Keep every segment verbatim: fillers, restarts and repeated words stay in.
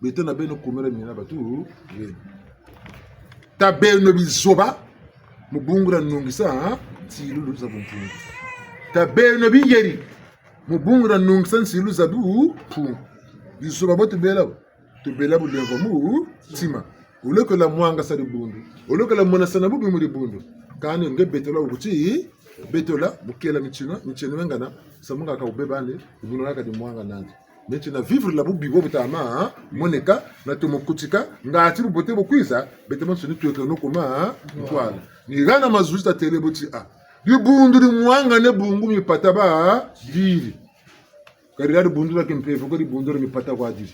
Beto na beno kumira mina batu beno. Tabeno bizoba, mu bungu dia nungisa nsilulu za bumpungu. Tabeno biyeri, mu bungu dia nungisa nsilulu za bumpungu. Bizoba bo tubela bo, tubela bulemvo mu ntima. Olokela mwangasa dibundu, olokela monasana bubi mu dibundu. Kani nge betola wukuti, betola, bukela mitieno, mitieno mia ngana, samu nga ka wubebane, dibundu nga ka dimwangana nandi. Meti na vivre la bubi bo buta ma moneka, na tomo kutika, ngati bubote bukwiza, beto bansoni tweka no ku ma ntwala. Ni hana mazuzi tatêle bo ti, ah, dibundu dimwangane bungu mipata ba diri. Ka dila dibundu dia kimpeve ko, dibundu dia mipata kwa diri.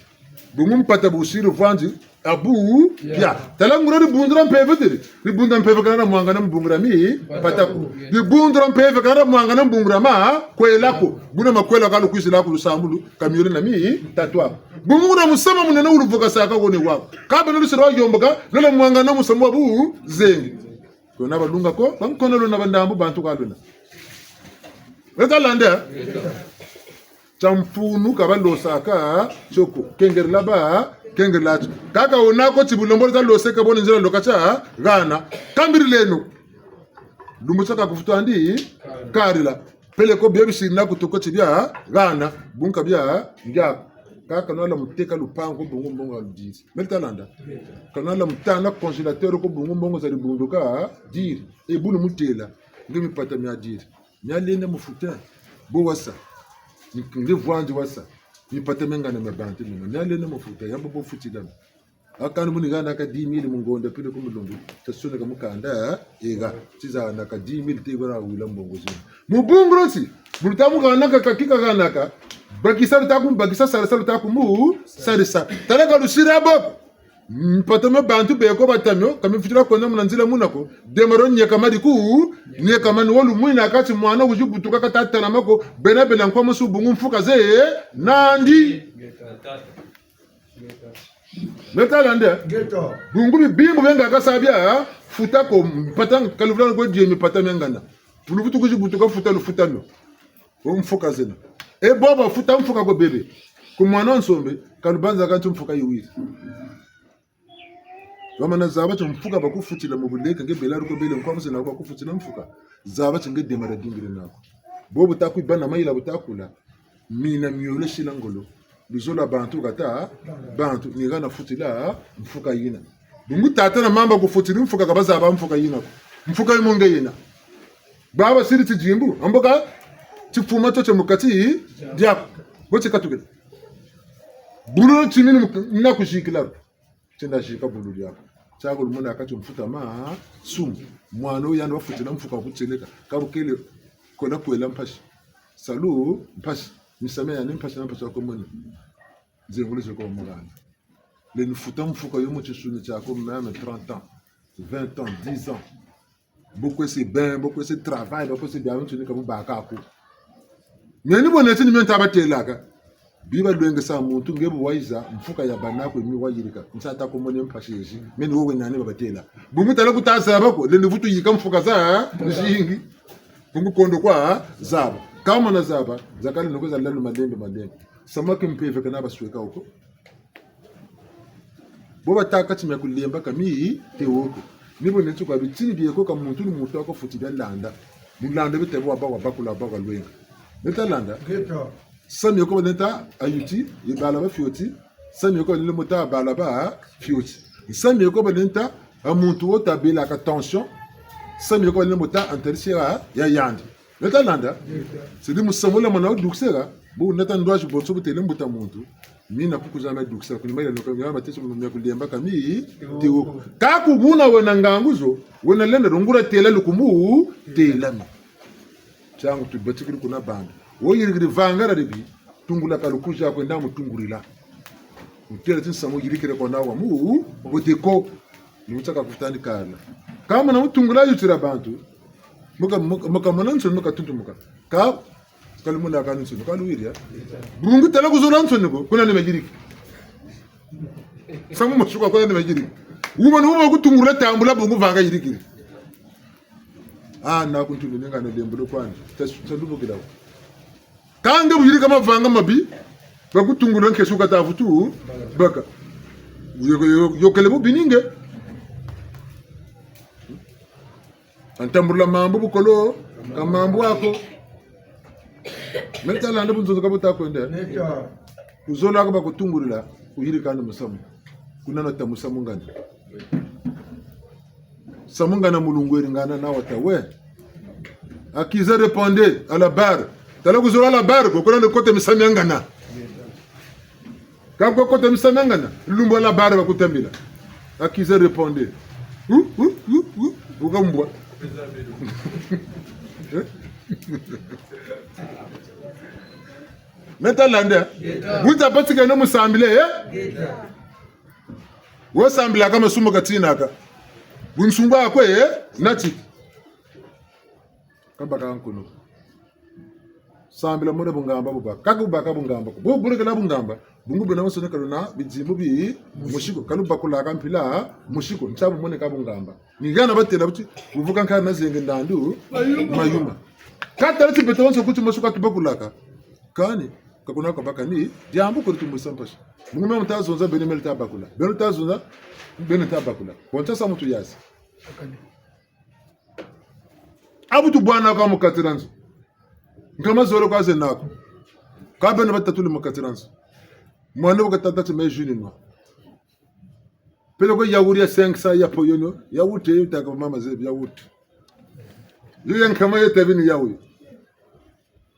Bungu mpata bu siri vwandi, abu, pia. Tala nguria dibundu dia mpeve diri. Dibundu dia mpeve ka dia mwangana mu bungu dia mipata ko. Dibundu dia mpeve ka dia mwangana mu bungu dia makwela ko. Buna makwela ka lukwizila ku lusambulu, ka miole na mitatu ako. Bungu dia musamu munene wuluvukasaka wone wako. Ka bena lusiri wa yomboka, lwele mwangana musamu wa buzengi. Kwena balunga ko, bankono lwena bandambu bantu ka lwena. Weta landa? Tia mfunu ka balosaka tio ko, kengerela ba, kengerela tio. Kaka wena ko ti bu lembolo ta loseka bo ni nzila loka tia hana. Kambirileno. Lumbu tia ka kufutu andi, karila. Peleko bia bisiri na kutu ko ti bia hana, bunka bia ndia. Kaka nwala muteka lupangu bungu mbongo ka ludiri. Meta landa. Ka nwala mutana congélateur ko bungu mbongo za dibundu ka diri. E bu lumutêla. Nge mipata mia diri. Mia lenda mu futa. Bo wasa. Nge vwandi wasa. Mipata mia ngana mia bantu mina. Mia lenda mu futa. Yamba bo futila. Kani muni hana ka dix mille mu ngonda peleko mu lumbu, tasoneka mukanda, ega, tiza hana ka dix mille te bana wila mbongo zina. Mu bungu dia nti, bu luta mu hana ka, ka ki ka hana ka, bakisa luta ku mu bakisa, sarisa luta ku mu sarisa. Tala ka lusiri bo ko. Mpata mia bantu beko bata mio, ka mifutila kwenda muna nzila muna ko. Demaro nieka madi ku, nieka mani wo lumwina kati mwana wizi butuka ka tata na mako, bena bena nkwa musu bungu mfuka ze, nandi. Meta landa? Ngeta. Bungu bibimbu bie nga ka sa bia futa ko, mpata ka luvula ko die mipata mia ngana. Puluvutu kuzi butuka futa lufuta no. O mfuka zena. E bo bafuta mfuka ko bebe. Ku mwana wa nsombe, ka lubanzaka nti mfuka yiwiri. Wamana zaba ti mfuka bakufutila mu buleke, nge bela ruko bele nkwa muzena bakufutila mfuka. Zaba ti nge demara dingiri nako. Bo bu ta kwiba na mayela bu ta kula. Mina miole sila ngolo. Luzolo lwa bantu kata, bantu, ni hana futila mfuka yina. Bungu tata na mama kufutila mfuka ka bazaba mfuka yina ko. Mfuka yi mu nge yina. Baba siri tidimbu, amboka tifuma tio tie mu kati diaku. Bo ti katukila. Bululu timinu na kuzikila. Tienda zika bululu diaku. Tiaku lumona kati mfuta masumu. Mwana wo yandi wafutila mfuka kutieleka. Ka bukele kola kwela mpasi. Salu mpasi. Misamu miandi mpasi na mpasi wako mona. Nzengolo zeko mugana. Lendi futa mfuka yo mu tinsuni tiaku même trente ans, vingt ans, dix ans. Bo kwe se bain, bo kwe se travail, bo kwe se bia nsuni ka bu baka ko. Meni bo neti ni mio nta batêlaka. Bi balwengesa muntu nge bu wayiza, mfuka ya bana ko mi wayirika. Nsa ta ko mone mpasi ezi. Meni wo we nani babatêla. Bungu tala ku ta zaba ko, lendi vutu yika mfuka zazingi. Bungu kondo kwa zaba. Ka wamana zaba, zakala noko za lalu malembe malembe. Samu kimpeve kena basweka wo ko. Bo batâka ti mia kulemba ka mi te wo ko. Ni bo neti kwa bitini bieko ka muntu ni muntu ako futi bia landa. Mu landa bita bo waba, wabakula, waba, walwenga. Bita landa? Ngeta. Samu yeko balenda ayuti, ye bala bafioti. Samu yeko balenda mota bala bafioti. Samu yeko balenda a muntu wo ta bela ka tension. Samu yeko balenda mota antalisi ya, ya yandi. Bita landa? Ngeta. Sidi musamu la mana wudukisela, bu nata ndwazi bonso bu têle mbuta muntu. Mina kuku za mia dukisa, kuni mayela noka, mia mateso, mia kulemba ka mi, te wo ko. Ka ku buna wena ngangu zo, wena lenda lungula têla lukumu, têla mi. Tiangu tubatikiri kuna banda. Wo yirikiri vanga dia dibi, tungula ka lukuza kwenda mu tungulila. Mutêla ti nsamu yirikiri kwa nawa mu, bote ko, ni mutaka kutani kala. Ka mana mutungula yutira bantu, muka, muka, muka mona nsoni, muka tuntumuka. Ka, ka lumona ka nsoni, ka luwiri ya. Bungu tala kuzola nsoni ko, kuna ni mayiriki. Samu masuka kuna ni mayiriki. Wuma ni wuma kutungula tambula bungu vanga yirikiri. Ah, na kuntu ni nga na lembolo kwani. Ta, ta lubukila. Ka nge bu yirika mavanga mabi, bakutungula nkesi ka ta vutu baka. Yo-, yo-, yokele mu bininge. Antambula mambu bukolo, ka mambu ako. Mele talanda bunzonzi ka buta kwenda. Neta. Ku zolo ko bakutungulila, kuyirikana musamu. Kuna nata musamu ngana. Samu ngana mulungweri ngana na wata we. Accusé répondait à la barre. Tala ku zolo à la barre, ko kuna ni kote misamu ya ngana. Ka kwe kote misamu ya ngana, lumbu à la barre bakutambila. Accusé répondait. Hu, hu, hu, hu. Wuka mbwa. Eh? Mele talanda. Buta patika na musambile, eh? Wo sambila ka masumu katinaka. Bunsungu akwe, eh? Nati. Ka baka nkunu. Sambila mona bungamba bubâ. Ka bubaka bungamba ko. Bu bulekela bungamba. Bungu bwena nsoni kaluna bidimbu bi musi ko. Ka lubakulaka mpila musi ko. Ntia bu moneka bungamba. Ni hana batêla buti, wuvuka nkari na zenge ndandu mayuma. Ka tala ti beto bansoni ku ti musi ka tubakulaka. Kani, ka kuna kwa baka ni diambu ko di tumwisa mpasi. Bungu meno mu ta zonza, beno mele ta bakula. Beno ta zonza, beno ta bakula. Bo ntia sa mutu yasi. A bu tubwana kwa mu kati dia nzo. Nkama zole kwa zena ko. Ka beno batatu le mu kati dia nzo. Mwana bu katâ ti me jus ni nwa. Peleko yaourt ya cinq cents ya po yo no. Yaourt yo ta ka mama zebi yaourt. Yo ya nkama yo ta bini yaourt.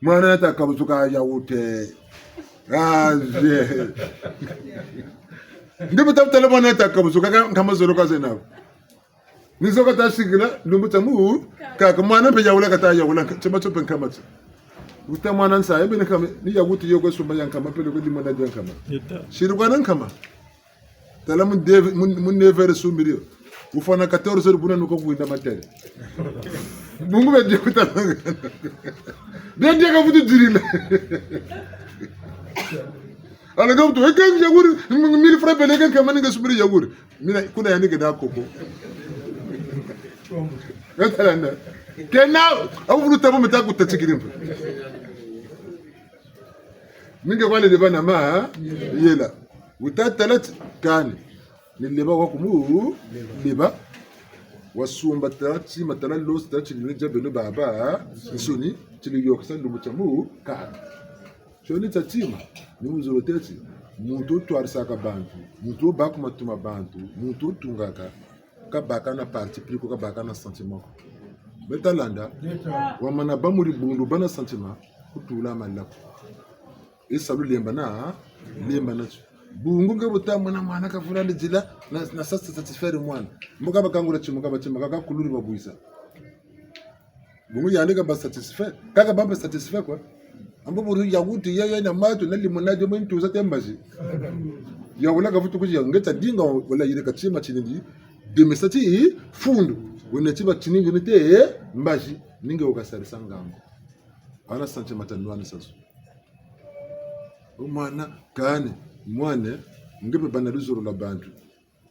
Mwana nata kabuzuka yaourt. Ah, je. Ndi bu ta tala mwana nata kabuzuka ka, nkama zole kwa zena ko. Ni zo kata sikila, lumbu tia mu, kaka mwana mpe yaourt kata yaourt, tima tio mpe nkama tio. Wuta mwana nsayi, mbe ni nkama, ni yaourt yo kwe sumba ya nkama, peleko di mwana dia nkama. Yeta. Siri kwa na nkama. Tala mu deve-, mu, mu neuf heures sumbiri yo. Wufwana quatorze heures buna nuka kuwinda matele. Bungu bia dia kuta. Bia dia ka vutu dirila. Ala ka vutu, eka yaourt, mille francs peleko nkama ni nga sumbiri yaourt. Mina, kuna yandi kena koko. Nga talanda. Kena, a bu vulu tabo meta kuta tikiri mpe. Mingi kwa leba na ma, yela. Wuta tala ti, kani. Ni leba wa kumu, leba. Wasumba tala ti, matala losi tala ti, ni dia beno babansoni, ti ni yôkesa lumbu tia mu, kani. Tio ni tia tima, ni mu zolo têle ti, muntu wutwarisaka bantu, muntu wubaka matu ma bantu, muntu wutungaka, ka baka na parti pris ko, ka baka na sentiment ko. Mele talanda, wamana bâ mu dibundu, bâ na sentiment, kutula malaku. E salu lembana, lembana tio. Bungu nge bu ta mona mwana kavula ndizila, na, na sa-, sa-, satisfaire mwana. Mbo ka bakangula timu, ka ba timu, ka kakuluri babwisa. Bungu yandi kabâ satisfait. Ka kabâ mpe satisfait kwa. A mbo bu yaourt ya, ya na matu na limonade mwe ntuza te mbazi. Yaourt ka vutu kuzi ya nge ta dinga wala yirika tima tinindi. Demesa ti fundu. Wena ti ba tinindi te mbazi. Ni nge wuka sarisa ngangu. Ana sentiment ta nwanisa zo. O mwana, kani, mwana, nge mpe bâ na luzolo lwa bantu.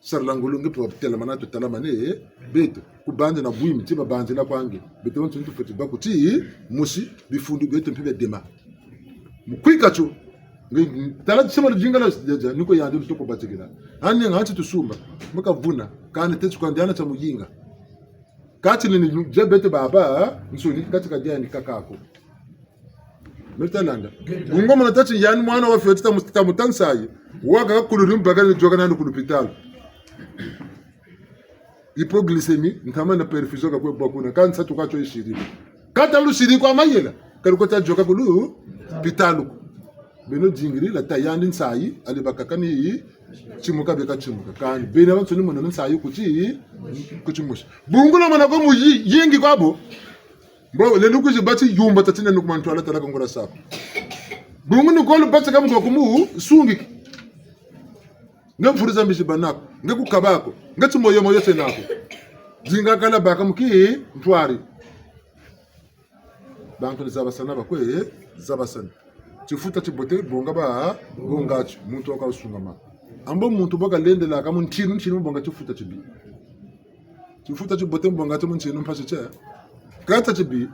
Sarila ngolo nge mpe watelamana tutelamane, eh, beto, ku banza na bwimi, ti babanzila kwa nge. Beto bansoni tufweti bâ ku ti, mosi, bifundu bieto mpe bia dema. Mu kwika tio, nge, tala ti sema luyinga lwa, lwa, lwa, ni ko yandi lutoko batikila. Ani nga ti tusumba, mu kavuna, kani teti kwa ndiana tia muyinga. Kati ni, ni, dia beto babansoni, kati ka dia ni kaka ko. Mele talanda. Bungu mona tâ ti yandi mwana wa fioti ta mu-, ta muta nsayi. Waka kakuluri mbaka ni yôka nandi ku lupitalu. Hypoglycémie, ntama na perfusion ka kwe bwa kuna, ka nsatu ka tio yisiri. Ka ta lusiri kwa mayela, ka luko ta yôka ku lupitalu ko. Beno dingirila ta yandi nsayi, ali bakaka ni timuka beka timuka. Kani, beno bansoni mona nsayi ku ti, ku ti mosi. Bungu lwa mona ko mu yi-, yingi kwa bo. Mbo, lelu kwizi bati yumba tati na nukuma ntwala tala kongora sako. Bungu ni kolo bati kamu kwa kumu sungiki. Nge mfuri za mbizi bâ nako, nge kukaba ko, nge timoyo moyo tie nako. Dinga kala baka mu ki ntwari. Bantu ni zabasana bakwe, zabasana. Tifuta tibote, bonga ba, bonga ti, muntu waka wusungama. A mbo muntu bu kalendelaka mu ntinu, ntinu bonga tifuta tibi. Tifuta tibote bonga ti mu ntinu mpasi tie. Kata tibi.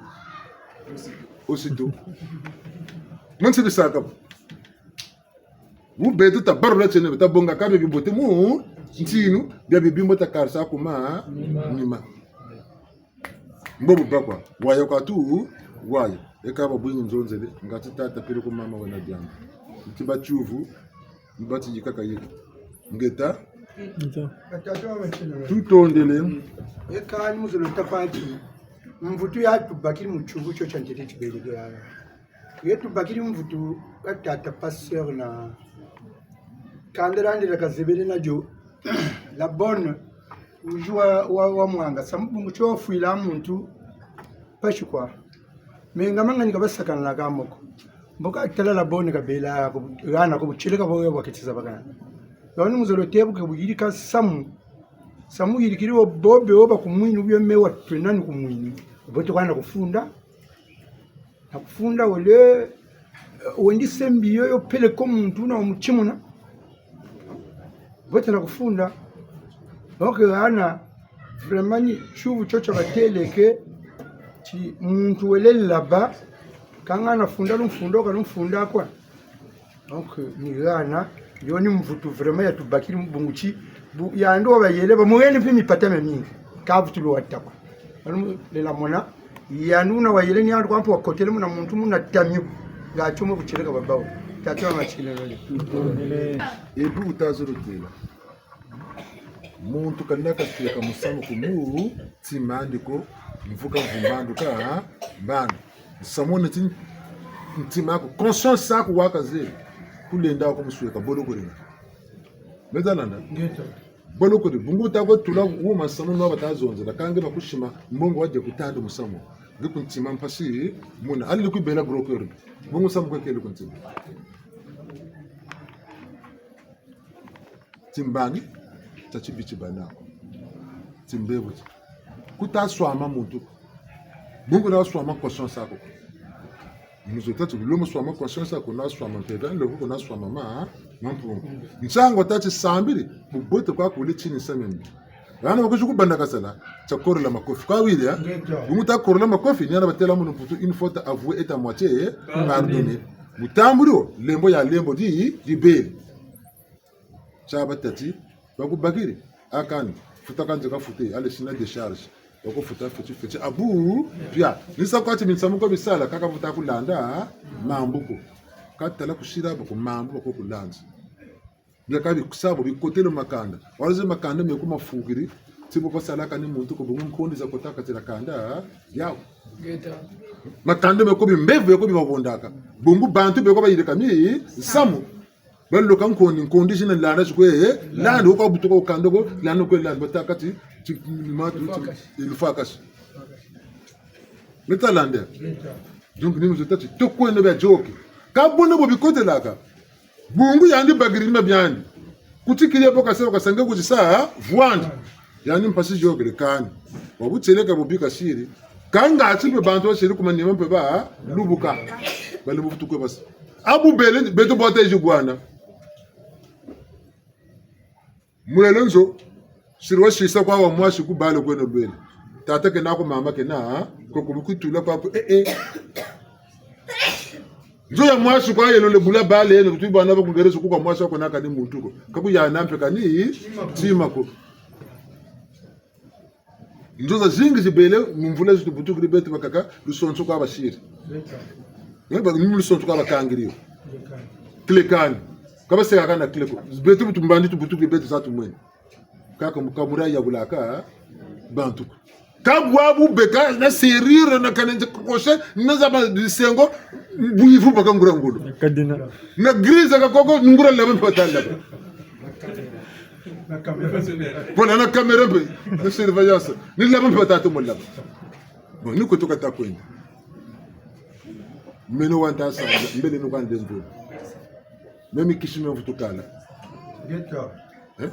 Aussitôt. Mu ntinu bisaka. Bu beto tabarula tiena, beta bonga ka bia bibote mu ntinu, bia bibi mbo takarisa ku manima. Mbo bu bakwa, waya kwa tu, waya. E ka ba bwingi nzonzele, ngati tata peleko mama wena diambu. Nti ba tiyuvu, mba ti yika ka yika. Ngeta? Ngeta. Tutondele. E kani muzolo tafati, mvutu ya tubakiri mu tiyuvu tio tia ntete tibele dia. Ye tubakiri mvutu ka tata pasteur na kanda diandi dia kazebele na dio. La bonne, uju wa, wa, wa mwanga. Samu bungu tio fwila muntu, mpasi kwa. Menga mangani ka basakanaka mo ko. Mbo ka tala la bonne kabela ko, hana ko bu tieleka bo waketi zabakana. Yandi muzolo tebuka bu yirika samu. Samu yirikiri wo bobe wo ba ku mwini, wo bia me wa twena ni ku mwini. Bote kwa na kufunda. Na kufunda wele, eh, wendi sembi yo, yo peleko muntu na wa mutimuna. Bote na kufunda. Donc, hana, vraiment ni tiyuvu tio tia bateleke, ti muntu wele laba, kanga na funda lumfunda, ka lumfunda kwa. Donc, ni hana, yo ni mvutu vraiment ya tubakiri mu bungu ti, bu, yandi wa bayele, ba muheni mpe mipata miamingi. Ka vutu lwa tâ kwa. Anu lela mona, yandi wuna wayele ni yandi kwa mpe wakotele muna muntu muna tami. Nga tio mwe bu tieleka babawu. Tata wa matikile nole. E bu bu tazolo têla. Muntu ka na kasweka musamu ku mutima andi ko, mvuka mvumba andi ka mbana. Musamu wuna ti ntima aku, conscience aku wa kazele. Kulenda ko musweka, boloko dina. Meta landa? Ngeta. Boloko di, bungu ta ko tula wuma musamu nwa bata zonzela, kâ nge ba ku sima, mbongo wa dia ku tandi musamu. Nge ku ntima mpasi, muna, ali ku bela gros cœur. Bungu musamu kwe kele ku ntima. Timbangi, tia tibi ti bana ko. Timbevo ti. Ku ta swama muntu ko. Bungu na swama conscience aku. Muzo tâ ti, lo mu swama conscience aku, na swama mpeve, lo ku na swama ma, ma mpungu. Nsangu tâ ti sambiri, bubote kwa kuli tini semeni. Hana bakwizi ku banda kasala, tia korola makofi. Kwa wiri, eh? Ngeta. Bungu ta korola makofi, ni hana batêla mu lumputu, une faute avouée est à moitié pardonnée. Mu tambuli wo, lembo ya lembo di, di beri. Tia batâ ti, ba ku bakiri, a kani, futa ka nze ka fute, allez signer décharge. Ba ku futa feti feti. Abu, pia. Ni sa kwa ti minsamu ko bisala, kaka futa ku landa, mambu ko. Ka tala ku sila ba ko mambu ba ko ku landa. Bia ka bi sa bo bikotele makanda. Wala ze makanda me ku mafukiri, ti bo ko sala kani muntu ko bungu nkondi za kota kati dia kanda, yau. Ngeta. Makanda me ko bimbevo ko bi mabondaka. Bungu bantu be ko bayirika misamu. Baloka nkondi, nkondi zina landa zikwe, eh, landa, wo kwa butuka wo kanda ko, landa kwe landa, batâka ti, ti, matu, ti, lufakasi. Meta landa. Donc, ni muzo tâ ti, tokweno bia yôki. Ka bwena bo bikotelaka. Bungu yandi bakiri ni ma biandi. Kutikiri bo kasa, kasa nge kutisa, vwandi. Yandi mpasi yôkele kani. Wa bu tieleka bo bika siri. Kanga ti mpe bantu basiri ku manima mpe ba lubuka. Bali mu vutu kwe basi. Abu bele, beto bwata ezi bwana. Mulele nzo, siri wa sisa kwa wa mwasi ku bale kweno lwele. Tata kena ko mama kena, ko ku bu kutula kwa ku, eh, eh. Nzo ya mwasi kwa yeno le bula bale yeno, kutu bwana ba ku ngere zo ku kwa mwasi wa ko na kani muntu ko. Ka ku ya na mpe kani, tima ko. Nzo zazingi zibele, mu mvula zi tubutukiri beto bakaka, lusonso kwa basiri. Eh, ba, mu lusonso kwa bakangiri yo. Clé kani. Ka baseka ka na clé ko. Beto bu tumbandi tubutukiri beto za tumweni. Kaka mu kamura ya bulaka, bantu ko. Ka bwabu beka na serire na kanenze kokose, na zaba bisengo, bwivu baka ngura ngolo. Kadina. Na grise ka koko, ngura laba mpe bata laba. Voilà, na caméra mpe, na surveillance. Ni laba mpe bata tomo laba. Bon, ni ko tuka ta kwenda. Meno wanta sa, mbele no kande mvula. Meno kisi me vutu kala. Ngeta. Eh?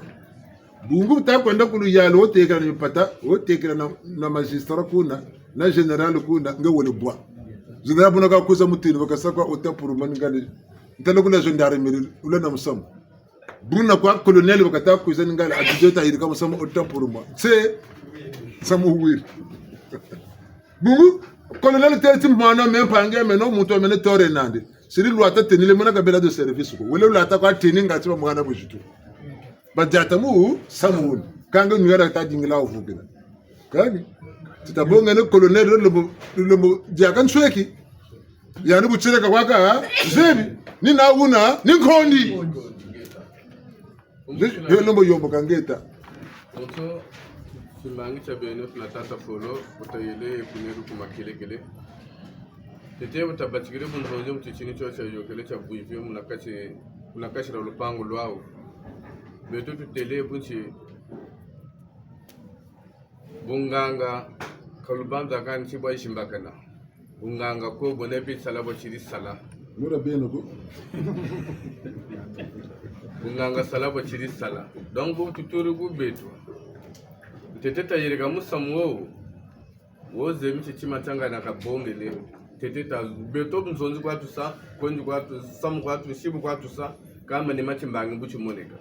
Bungu ta kwenda ku luyalu, wo tekela na mipata, wo tekela na, na magistrat kuna, na général kuna, nge wele bwa. Général buna ka kwiza mutini, bakasa kwa autant pour moi ni ngali. Ntala ku la gendarmerie, wula na musamu. Buna kwa colonel bakata kwiza ni ngali, adjoint ta yirika musamu autant pour moi. C'est, musamu wiri. Bungu, colonel têle ti mwana me mpangi meno, muntu mene tore nandi. Siri lwata tenue le mona ka bela de service ko. Wele lwata kwa tenue ngati ba mwana buzitu. Badiata mu samu wunu. Kanga nuyara ta dingila wuvukila. Kani? Ti tabongele colonel Lombo, Lombo diaka nsweki. Yandi bu tieleka kwaka, zebi. Ni na wuna, ni nkondi. Nze, yo Lombo yombo ka ngeta. Bonso, timbangi tia beno, tuna tata Folo, bu tayele, kuneru ku makelekele. Tete bu tabatikiri bunzonzi mu titini tio tiayokele tia bwivi, muna kati, muna kati dia lupangu lwawu. Beto tutele bu nti, bunganga, ka lubanza kani ti bwa yizimbakana. Bunganga ko bwena mpe sala bwa tiri sala. Mura beno ko. Bunganga sala bwa tiri sala. Donc, bu tuturi ku beto. Ntete tayirika musamu wo. Wo zebi ti tima tianga na kabongele. Ntete ta beto bunzonzi kwa tusa, kwendi kwa tusa, samu kwa tusa, sibu kwa tusa, kâ manima timbangi bu timoneka.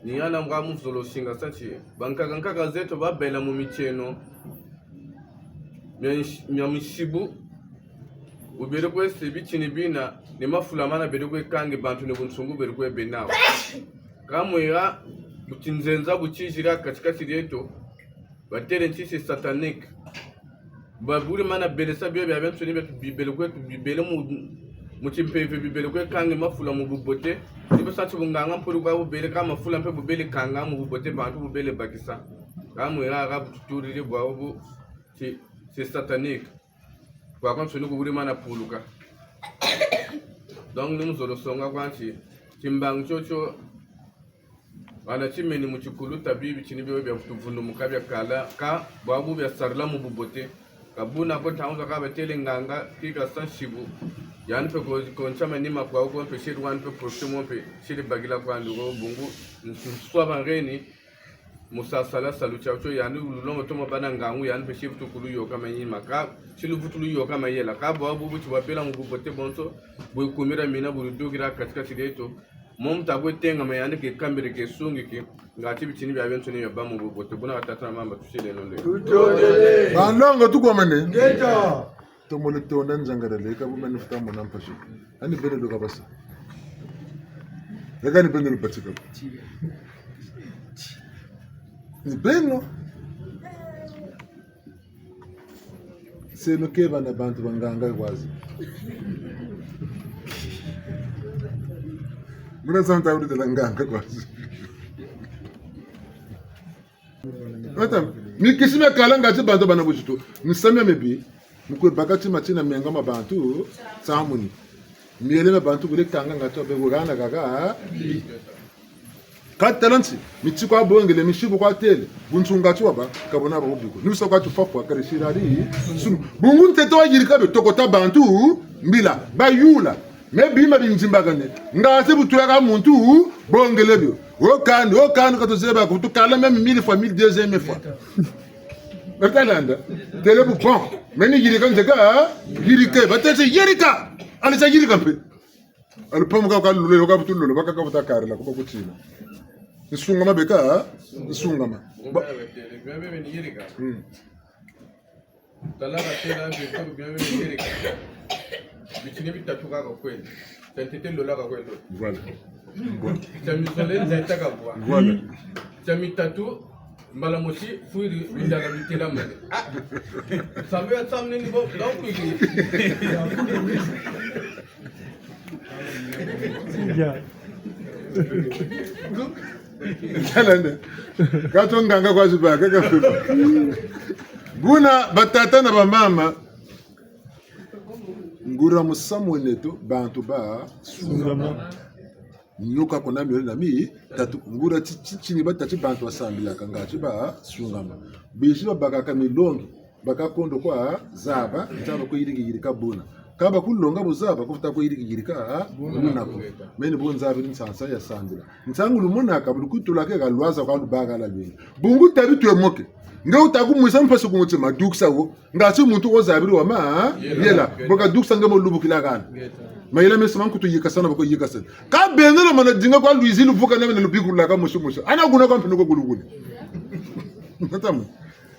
Ni yana mbwa muzolo singasa ti, bankaka nkaka zeto babela mu mitieno. Mia nsi-, mia musibu, wubele kwe se bitini bina, ni mafula mana bele kwe kangi bantu ni bunsungu bele kwe bena nawu. Kâ mweya, bu tinzenza bu tiziri ha kati-kati dieto, batele nti c'est satanique. Baburi mana belesa bio biabiansoni bia tubibele kwe tubibele mu, mu timpeve bibele kwe kangi mafula mu bubote. Ni bu sa ti bunganga mpulu bwa bubele kâ mafula mpe bubele kanga mu bubote bantu bubele bakisa. Kâ mweya ha bu tuturiri bwabu ti c'est satanique. Kwakwansoni ku wuri mana puluka. Donc, ni muzolo songa kwa nti, timbangi tiotio, bana timeni mu tikulu tabi bitini bio bia tuvundumuka bia kala, kâ bwabu bia sarila mu bubote. Kâ buna ko ntangu zakaka batele nganga, kika sa nsibu. Yandi mpe ko, ko ntia manima kwa ko mpe siri wandi mpe profite mo mpe siri bakila kwandi ko bungu, nswa bangeni, mu sa sala salu tiatio yandi lulongo tomo bâ na ngangu yandi mpe si vutu kulu yôka manima kâ, si lu vutu lu yôka mayela kâ bwabu bu ti bwa bela mu bubote bonso, bwe kumira mina bu ludukira kati-kati dieto. Mo muta kwe tengama yandi ke kambiri ke sungiki, ngati bitini biabiansoni bia bâ mu bubote, buna batata na bamama tusileno nde. Banlongo tukomane. Ngeta. Tomo le tonda nzangalala, eka bu meni futa mona mpasi. Ani beno luka basa. Eka ni beno lubatika. Ni beno. Seno keba na bantu ba nganga kwazi. Muna santa uri tela nganga kwazi. Ata, mikisi mia kala ngati bantu bana buzitu. Misamu mia mibi. Mu kwe baka tima tina menga ma bantu, tsamuni. Miele mia bantu kule kanga ngati wa be kugana kaka. Kâ tala nti, miti kwa bongele, misibu kwa tele, bunsungu ngati wa bâ, ka buna ba bubi ko. Ni bu sa kwa tufwa fwa, kari sirari, sunu. Bungu ntete wayirika be tokota bantu, mbila, bayula. Me bima binzimbakane. Ngati bu tulaka muntu, bongele bio. Wo kani, wo kani ka tuzeba ko, tukala même mille fois, mille deuxième fois. Batalanda. Tele bu bon. Meni yirika nzeka, yirike. Batete yirika. Alisa yirika mpe. Alupamuka kwa lulolo, kwa butu lulolo, baka kabuta karila, kuba kutina. Nsungama beka, nsungama. Ba- Hmm. Tala batela, bitoko bia bia yirika. Bitini bitatu kaka kwenda. Tia ntete lola ka kwenda. Voilà. Bon. Tia mizole nzeta ka bwa. Voilà. Tia mitatu, mbala mosi, fwiri, mindala bitela mane. Ah. Samu ya samu nini bo, donc, Ya. Talande. Kato nganga kwa ziba, kaka fiba. Buna batata na bamama. Nguria musamu weneto, bantu ba sungama. Nioka kuna miole na mi, tatu nguria ti, ti, tini batâ ti bantu basambilaka ngati ba sungama. Bisi babakaka milongi, baka kondo kwa zaba, nzaba kwe yiriki yirika buna. Kâ bakulonga bu zaba, kufuta kwe yiriki yirika buna ko. Meni bu nzabiri nsansa ya sambila. Nsangu lumonaka, bu lukutula ke ka lwaza kwa lubaka la lwini. Bungu tabi twe moke. Nge wuta kumwisa mpasi ku mutima, dukisa wo. Ngati muntu wo zabiri wa ma, yela. Yela. Bo ka dukisa nge mo lubukila kana. Mayela mesi ma nkutu yikasana, bako yikasana. Kâ beno lwamana dinga kwa lwizi luvuka na mena lubikulaka mosi mosi. Ana kuna kwa mpino ko kulukuni. Natamu.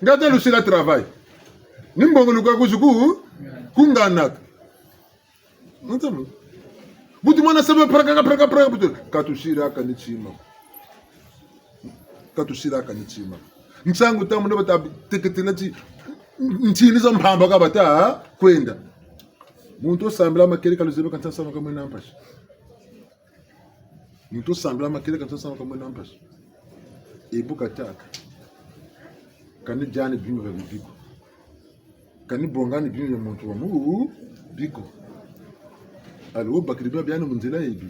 Ngati lusila travail. Ni mbongo luka kuziku, kunganaka. Natamu. Buti mwana saba praka, praka, praka, buti. Ka tusiraka ni tima. Ka tusiraka ni tima. Nsangu ta muna bata teketela ti ntini za mpamba ka bata kwenda. Muntu wo sambila makeleka luzebi ka nsa sambaka mwena mpasi. Muntu wo sambila makeleka ka nsa sambaka mwena mpasi. E bu katâka. Kani diani bima bia bibi ko. Kani bongani bima bia muntu wa mubi ko. Alors wo bakiri bima biani mu nzila yibi.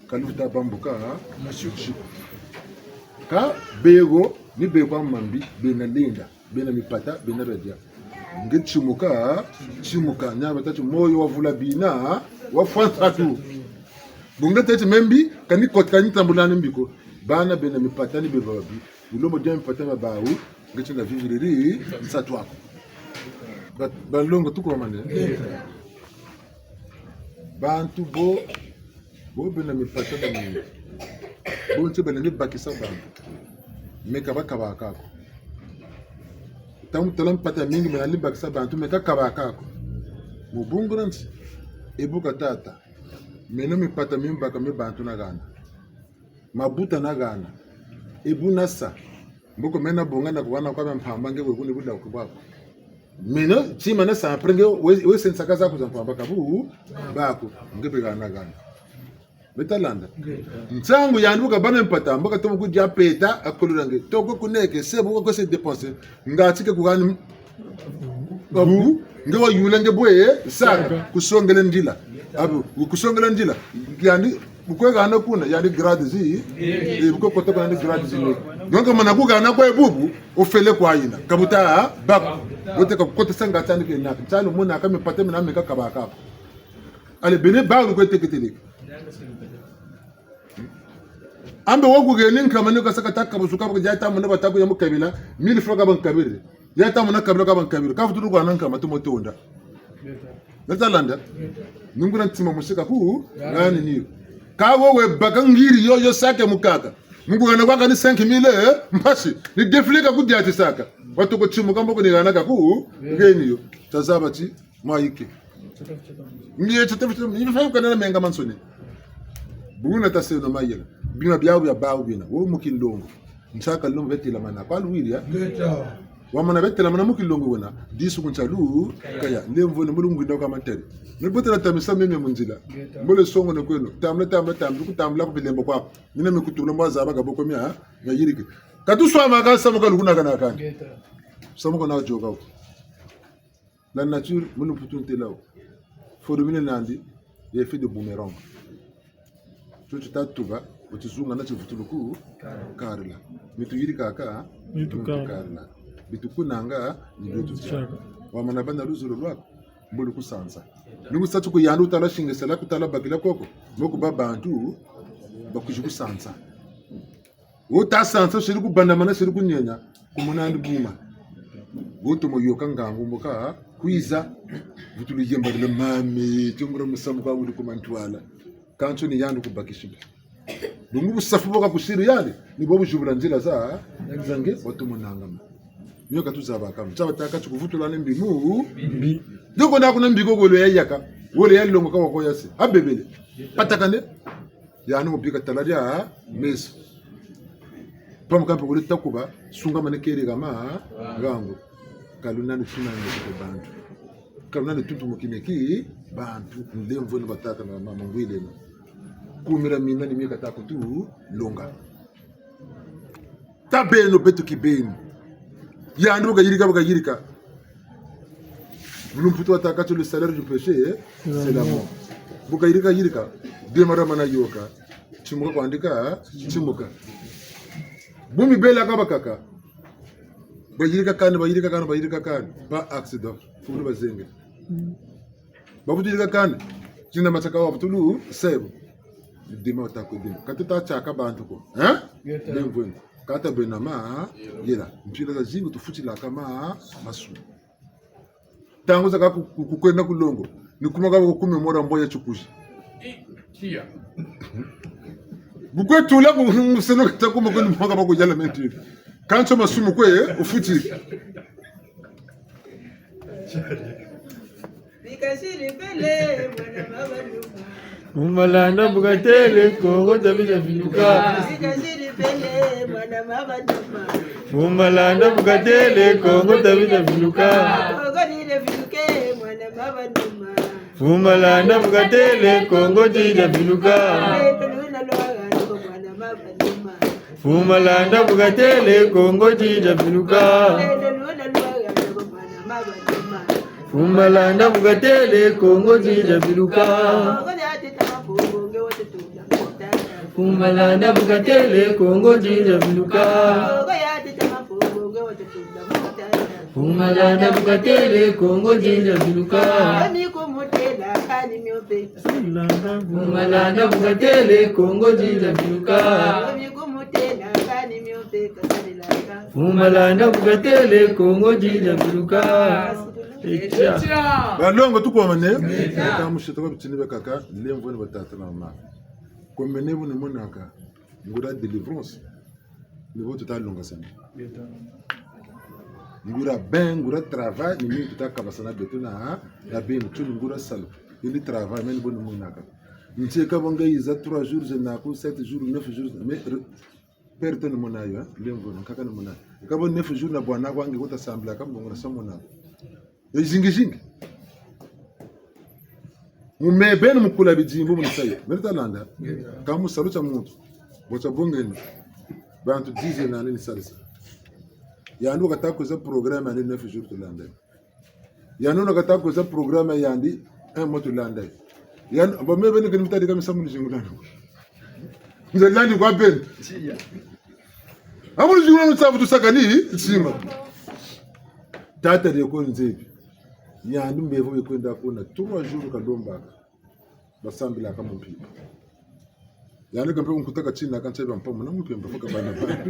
Kani vutu bambuka masiku. Ka beko ni beko kwa mambi, bena lenda, bena mipata, bena badia. Nge timuka, timuka, nia batâ ti moyo wa vula bina, wa fwa nsatu. Bu nge tâ ti me mbi, kani kota, kani tambula ni mbi ko. Bana bena mipata ni beba babi. Bulomo dia mipata mia bawu, nge ti na viviriri nsatu aku. Ba, banlongo tukomane. Bantu bo, bo bena mipata ba mingi. Bo nti balendi bakisa bantu. Me ka bakabaka ko. Ntangu tala mipata mingi, me nalendi bakisa bantu, me ka kabaka ko. Mu bungu dia nti, e bu katâ. Meno mipata mi mbaka mi bantu nahana. Mabuta nahana. E bu nasa. Mboko meno bonga na kuhana kwa mpamba nge we kuni buda kubako. Meno, tima nasa, après nge we, we se nsaka zaku za mpamba kabu, bako, nge mpe hana hana. Beta landa. Nsangu yandi bu kabâ na mpata, mbo katomo kudia peta, akolora nge. Toko kuneke, se bu ko se dépenser. Nga ti ke kuhani, abu, nge wayula nge bwe, saka, kusongele nzila. Abu, kusongele nzila. Yandi, bu kwe hana kuna, yandi grade zi, e, bu kwe kota kuna yandi grade zi. Donc, mana kuhana kwa bubu, ofele kwa yina. Kabuta, bako. Wote kakukotesa nga tiandi kenaka. Tiandi mona ka mipata mina meka kabaka. Allez, beno bawu kwe teketeleke. Ambe wo kuheni nkama ni kasaka taka busuka, ya ta mona bata ku ya mukabila, mille francs ka bankabiri. Ya ta mona kabila ka bankabiri. Ka futulu kuhana nkama tumo tonda. Beta landa. Nungula ntima musika ku, nani ni. Ka wo we baka ngiri yo, yo sake mukaka. Mu kuhana kwaka ni cinq mille, eh, mpasi. Ni défilé ka kudiatisaka. Watoko timuka mboko ni hana kaku, heni yo. Tazaba ti, mwa yike. Nge tata fita, ni fa kana menga mansoni. Buna taseno mayela. Bima biawu bia bawu bina. Wo mu kinlongo. Nsaka lombe telamana. Kwa luwiri ya? Ngeta. Wamana betelamana mu kinlongo wena. Disu ku nsalu, kaya. Nde mvwene mu lungu nda kwa matari. Ni botela tamisa meme mu nzila. Ngeta. Mbole songo ne kweno. Tambula, tambula, tambula, kutambula ku bilembo kwaku. Mina mikutula mwa zaba ka boko mia, mia yiriki. Ka tuswama ka samu ka lukuna kana kana. Ngeta. Samu kana yoka. La nature, munu mputu ntela wo. Formule nandi, l'effet de boomerang. Tio ti tatuba, bu tizunga na tivutuluku, karila. Mi tuyirikaka, mi tukarila. Bi tukunanga, ni bio tutiaka. Wamana bâ na luzolo lwaku, mbo lukusansa. Ni kusa ti ku yandi wutala singisila, kutala bakila koko, mbo kubâ bantu, bakwizi kusansa. Wo ta sansa, siri kubandamana, siri kuniena, kumona ndi buma. Wo tomo yoka ngangu mbo kakwiza, vutulu yemba dila mame, tiongura musamu kwa wuli ku mantwala. Kansi ni yandi kubakisi mpe. Bungu busafu bwa kakusiri yandi, ni bwo buzibula nzila za, za nge, watomo nangama. Ni yo katuzabaka. Nsa batâka ti kuvutula ni mbi mu, mbi. Doko na kuna mbi ko wele ya yaka, wele ya longoka wako yase. Abebele. Patakane. Yandi mu bika tala dia meso. Pamuka mpe kuli takuba, sungamane keri kama, gango. Ka luna ni tuna ni kete bantu. Ka luna ni tuntu mu kine ki, bantu. Nde mvwene batata na mama ngwileno. Kumira mina ni mie kata kutu, longa. Ta beno beto kibeni. Yandi bu kayirika, bu kayirika. Mu lumputu watâka ti le salaire du péché, eh, c'est la mort. Bu kayirika, yirika. Dema dia mana yoka. Timuka kwandi ka, timuka. Bu mibela ka bakaka. Bayirika kani, bayirika kani, bayirika kani. Ba accident. Fulu bazenge. Bavutulika kani, tina matsaka wavutulu, sebo. Dima wata ku dima. Ka tuta tiaka bantu ko. Hein? Ngeta. Bemvwende. Kata bena ma, yela. Mpila zazingi tufutilaka ma, masu. Ntangu zakaka ku, ku, ku kwenda ku longo. Ni kuma kaka ku commémorer mbo ya tikuzi. Tia. Bu kwe tula ku, museno kata kuma kwe ni mbo kaka ba kuyala menti. Kansi masumu kwe, eh, ufutiri. Kasiri pele, mwana mama Numa. Mfumu Malanda bu katêle, Kongo ta bia viluka. Kasiri pele, mwana mama Numa. Mfumu Malanda bu katêle, Kongo ta bia viluka. Kongo ni viluke, mwana mama Numa. Mfumu Malanda bu katêle, Kongo ta bia viluka. Lendo luna lwaga, mwana mama Numa. Mfumu Malanda bu katêle, Kongo ta bia viluka. Lendo luna lwaga, mwana mama Numa. Mfumu Malanda bu katêle, Kongo ta bia viluka. Mfumu Malanda bu katêle, Kongo ta bia viluka. Mfumu Malanda bu katêle, Kongo ta bia viluka. Mfumu Malanda bu katêle, Kongo ta bia viluka. Mfumu Malanda bu katêle, Kongo ta bia viluka. Etia. Balongo tukwamane. Ka mushita kwa bitini bia kaka, lemvo ni batata na mama. Komene bu ni monaka, nguria délivrance. Ni bo tuta longasana. Nguria ben, nguria travail, ni mini tuta kabasana beto na, na beno, tu nguria salu. Yandi travail, meni bo ni monaka. Ntie ka bo nga yiza trois jours, zena ku sept jours, neuf jours, mais re-, perte ni mona yo, hein? Lemvo, nkaka ni mona. Ka bo neuf jours na bwana kwa nge ko ta sambila ka mbongo na sa mona. E zingi zingi. Mu me beno mu kula bidimbu mu ni sa yo. Meni ta landa. Ka mu salu tia muntu. Bo tia bongeni. Bantu dix nani ni salisa. Yandi wo kata kwiza programme yandi neuf jours tulanda. Yandi wo kata kwiza programme yandi un mois tulanda. Yandi, bo me beno keni mitadi ka misamu ni zingu landa. Nze landi kwa beno. Amu ni zingu landa sabu tusaka ni tima. Tata de ko nzebi. Yandi mbevo ye kwenda kuna trois jours kalombaka. Basambilaka mu mpimpa. Yandi kampe kunkutaka tina ka ntia bia mpamu na mu mpimpa, faka bana bana.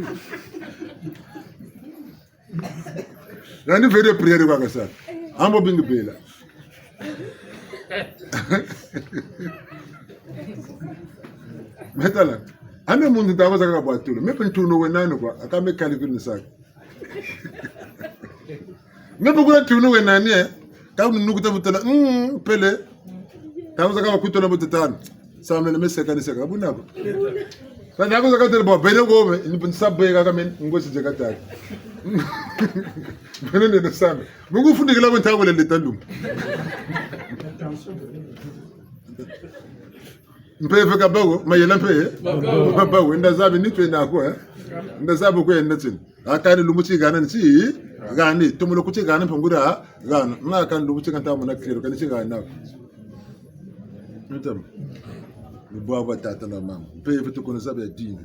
Yandi veille de prière kwa kasala. Ambo bingi bela. Metala. Ame muntu ntako saka bwa tulu. Me pe ntunu we nani kwa. Aka me calcul ni saka. Me pe kuna tunu we nani, eh? Ka nukuta butala, mm, pele. Ka mu saka ba kutola bututana. Samene me seka ni seka. Buna ko. Ka nako saka tele bo, bene ko me, ni pun sabbe ka ka men, ngo si jeka tari. Bene ne no sambe. Mungu fundikila bo ntangu le leta lumbu. Mpeve ka bawo, mayela mpe, eh? Bawo. Bawo, nda zabi ni twe nako, eh? Nda zabi ko yenda tini. Akani lumbu ti gana ni ti gani, tomo lo ku ti gana mpe nguria gana. Na akani lumbu ti gana ta mona clair, kani ti gana. Ntam. Ni bwa bwa tata na mama. Mpeve tukono zabi ya dingi.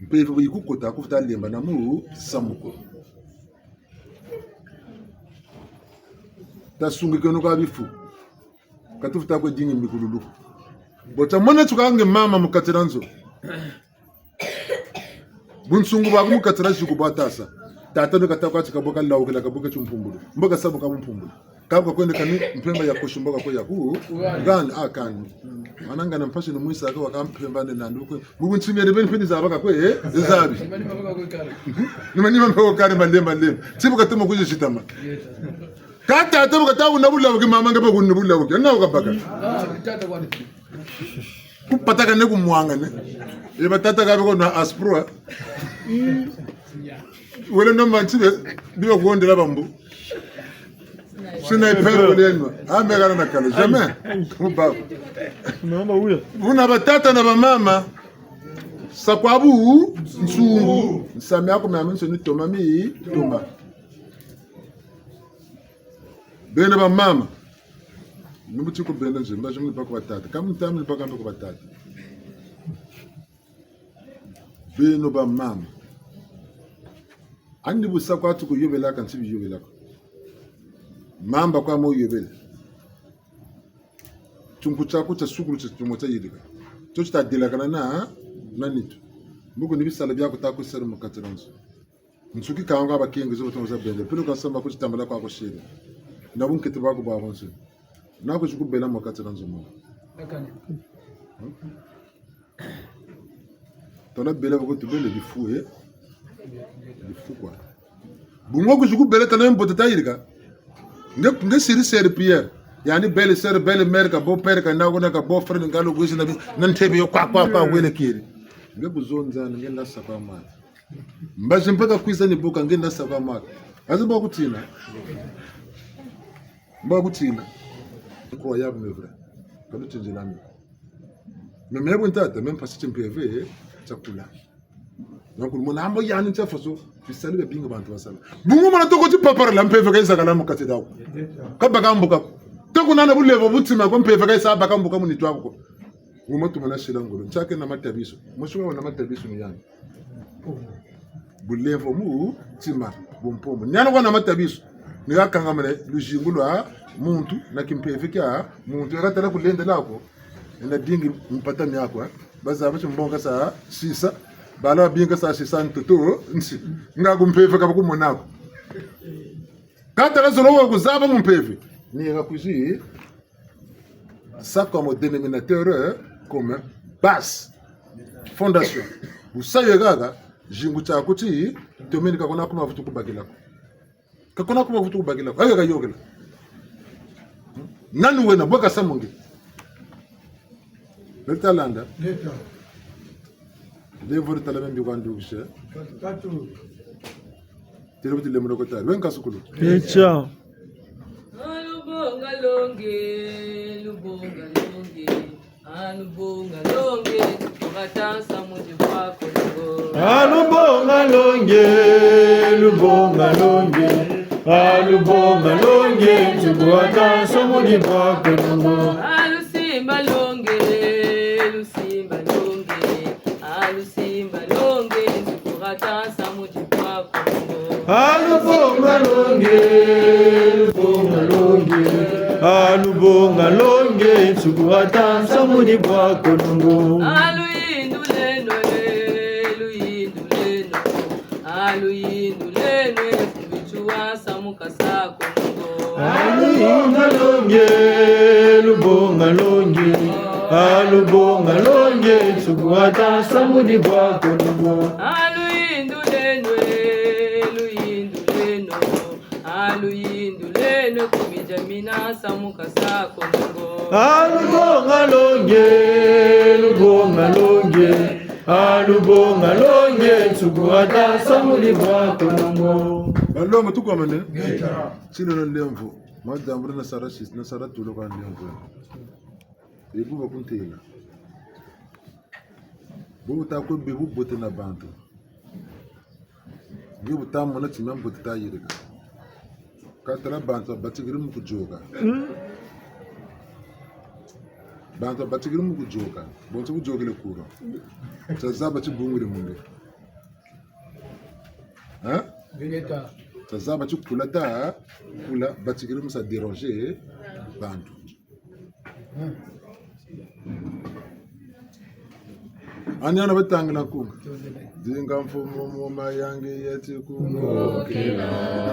Mpeve bu yikukota ku futa lemba na mu samu ko. Tasungikeno kwa bifu. Ka tufuta kwe dingi mbikululu. Bo ta mona tuka nge mama mu kati dia nzo. Bunsungu bwaku mu kati dia ziku bwa tasa. Tata ni kata kwa ti ka bo kalawukila ka bo ka timpumbulu. Mbo kasa bo ka mpumbulu. Ka bo kakwenda kani mpemba ya kosi mbo kakwe ya ku. Gani, a kani. Mana ngana mpasi ni mwisa ka waka mpemba ne nandu kwe. Mu buntsimi ya de beni peni zaba kakwe, eh? Zabi. Ni manima mpe wakare malemba lemba. Ti bo katomo kuzitama. Ka tata bu kata wuna bulabuki, mama nge pe wuna bulabuki. Na wukabaka. Ku pataka ne ku mwanga ne. E ba tata ka be ko na aspro, eh. Wele no manti be, bi ba kuhondela bambu. Sina ipero wele nwa. A me kana na kala. Jamais. Mu ba. Mama uya. Buna ba tata na ba mama. Sa kwa bunsungu. Nsami aku mama nso ni toma mi, toma. Beno ba mama. Ni bu ti ku beno nze, mbazi muni baka ba tata. Ka mu ntamu ni baka mpe ku ba tata. Beno ba mama. Ani bu sa kwa tuku yobela ka nti bi yobela ko. Mamba kwa mo yobela. Tunku tiaku tia sukulu tia tumo tia yirika. Tio ti ta delakana na, na nitu. Mbuku ni bisalu biaku ta ku sala mu kati dia nzo. Nsuki kanga bakenge zo batongo za bende. Pilo ka nsamba ku ti tambala kwa ku siri. Na bunkete bwaku bwa bonso. Na ku ti ku bela mu kati dia nzo mo. Tona bela bako tubele bifu, eh? Bifu kwa. Bungu ku ti ku bela tana mbote ta yirika. Nge, nge siri seri Pierre. Yandi belle-sœur, belle-mère, ka beau-père, ka nako na ka beau-frère, nga lo kwizi na bi-, na ntebe yo kwa, kwa, kwa, wele kiri. Nge kuzonza, nge nasa kwa mwana. Mbazi mpe ka kwiza ni buka, nge nasa kwa mwana. Azi mbo kutina. Mbo kutina. Incroyable, mais vrai. Ka lutinzila mi. Mais, mais bon, tata, même pas si tu peux, eh, ça coule. Donc, le monde a envoyé un tiers façon. Bisalu bia bingi bantu basala. Bungu mwana toko ti papara la mpeve ka yizakala mu kati diaku. Ka baka mbuka. Toko nana bulemvo bu ntima ko mpeve ka yisa baka mbuka mu nitu aku ko. Wuma tumana sila ngolo. Ntiakeno na matabisu. Mosi wa na matabisu ni yandi. Bulemvo mu ntima, bumpombo. Ni yandi kwa na matabisu. Ni kakangamene luzingu lwa muntu na kimpeve kia muntu. Yakatala kulendela ko. Ena dingi mpata miaku, eh. Bazaba ti mbongo sa sisa, bala babinga sa sisa ntoto nsi. Nga ku mpeve ka bakumona ko. Kata ka zolo wa kuzaba mu mpeve. Ni ka kwizi sa comme dénominateur, eh, commun. Base. Fondation. Wusa yo kaka, zingu tiaku ti, tomeni ka kuna kuma vutu kubakila ko. Ka kuna kuma vutu kubakila ko. Ayo kayokela. Nani wena, bwe ka samu nge. Beta landa. Leta. Lemvo di tala mbi kwa ndukise. Katu. Tele buti lemvo ko tari. Wen kasukulu. Echa. Alubonga longe, lubonga longe. Alubonga longe, nsuku hata nsamu di bwa Kongo. Alubonga longe, lubonga longe. Alubonga longe, nsuku hata nsamu di bwa Kongo. Alusimba longe, lusimba longe. Alusimba longe, nsuku hata nsamu di bwa Kongo. Alubonga longe, lubonga longe. Alubonga longe, nsuku hata nsamu di bwa Kongo. Aluyinduleno, eh, luyinduleno. Aluyinduleno, eh, ku mitiwa nsamu kasa Kongo. Alubonga longe, lubonga longe. Alubonga longe, nsuku hata nsamu di bwa Kongo. Aluyinduleno, eh, luyinduleno. Aluyinduleno, ku midia mina nsamu kasa Kongo. Alubonga longe, lubonga longe. Alubonga longe, nsuku hata nsamu di bwa Kongo. Balongo tukwamene. Ngeta. Sino na lemvo. Madambula na sara sis, na sara tulo kwa lemvo. Ebu bakuntela. Bu ta kwe bebu bote na bantu. Nge bu ta mona ti mia mbote ta yirika. Ka tala bantu babatikiri mu kuyoka. Bantu babatikiri mu kuyoka. Bonso kuyokele kura. Tazaba ti bungiri mu nge. Hein? Tazaba ti kula ta, kula batikiri mu sa déranger bantu. Ani ana batangila nkunga. Dinga mfumu mu mayangi yeti kungokela.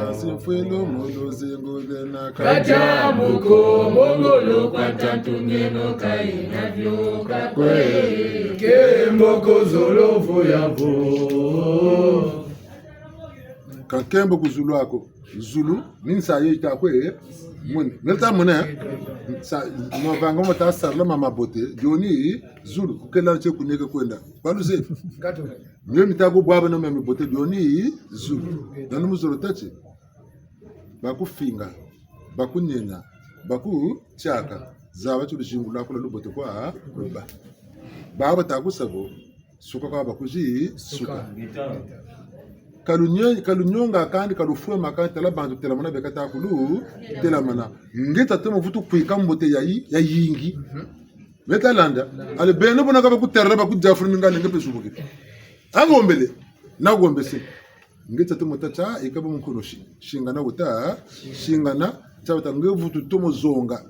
Nasi mfwelo mu luzingu lwena kadia muko, mbongolo kwa ntantu ngeno kayina vio kakwe. Kembo ko zolo vo ya vo. Ka nkembo ku zulu ako. Zulu, ni nsayi yi ta kwe, mone. Nge ta mone, sa, mavanga ma ta sarila ma mabote, dio ni zulu, kukela tie kuneke kwenda. Kwa luzebi. Mio mi ta ku bwabana mia mibote, dio ni zulu. Nani muzolo tâ ti. Bakufinga, bakunyenya, bakutiaka, zaba ti luzingu lwaku lwa lubote kwa, lubâ. Baba ta kusa bo, suka kwa bakuzi, suka. Suka. Ka lunye-, ka lunyonga kandi, ka lufwema kandi, tala bantu telamana beka ta kulu, telamana. Nge ta tomo vutu kwika mbote ya yi-, ya yingi. Mhm. Beta landa. Ale beno bona ka bakutarila, bakudiafuna nga nge mpe zubuki. Agombele, na gombese. Nge ta tomo tâ ti, ika ba mu nkono si-, singana wuta, singana, ta wuta nge vutu tomo zonga.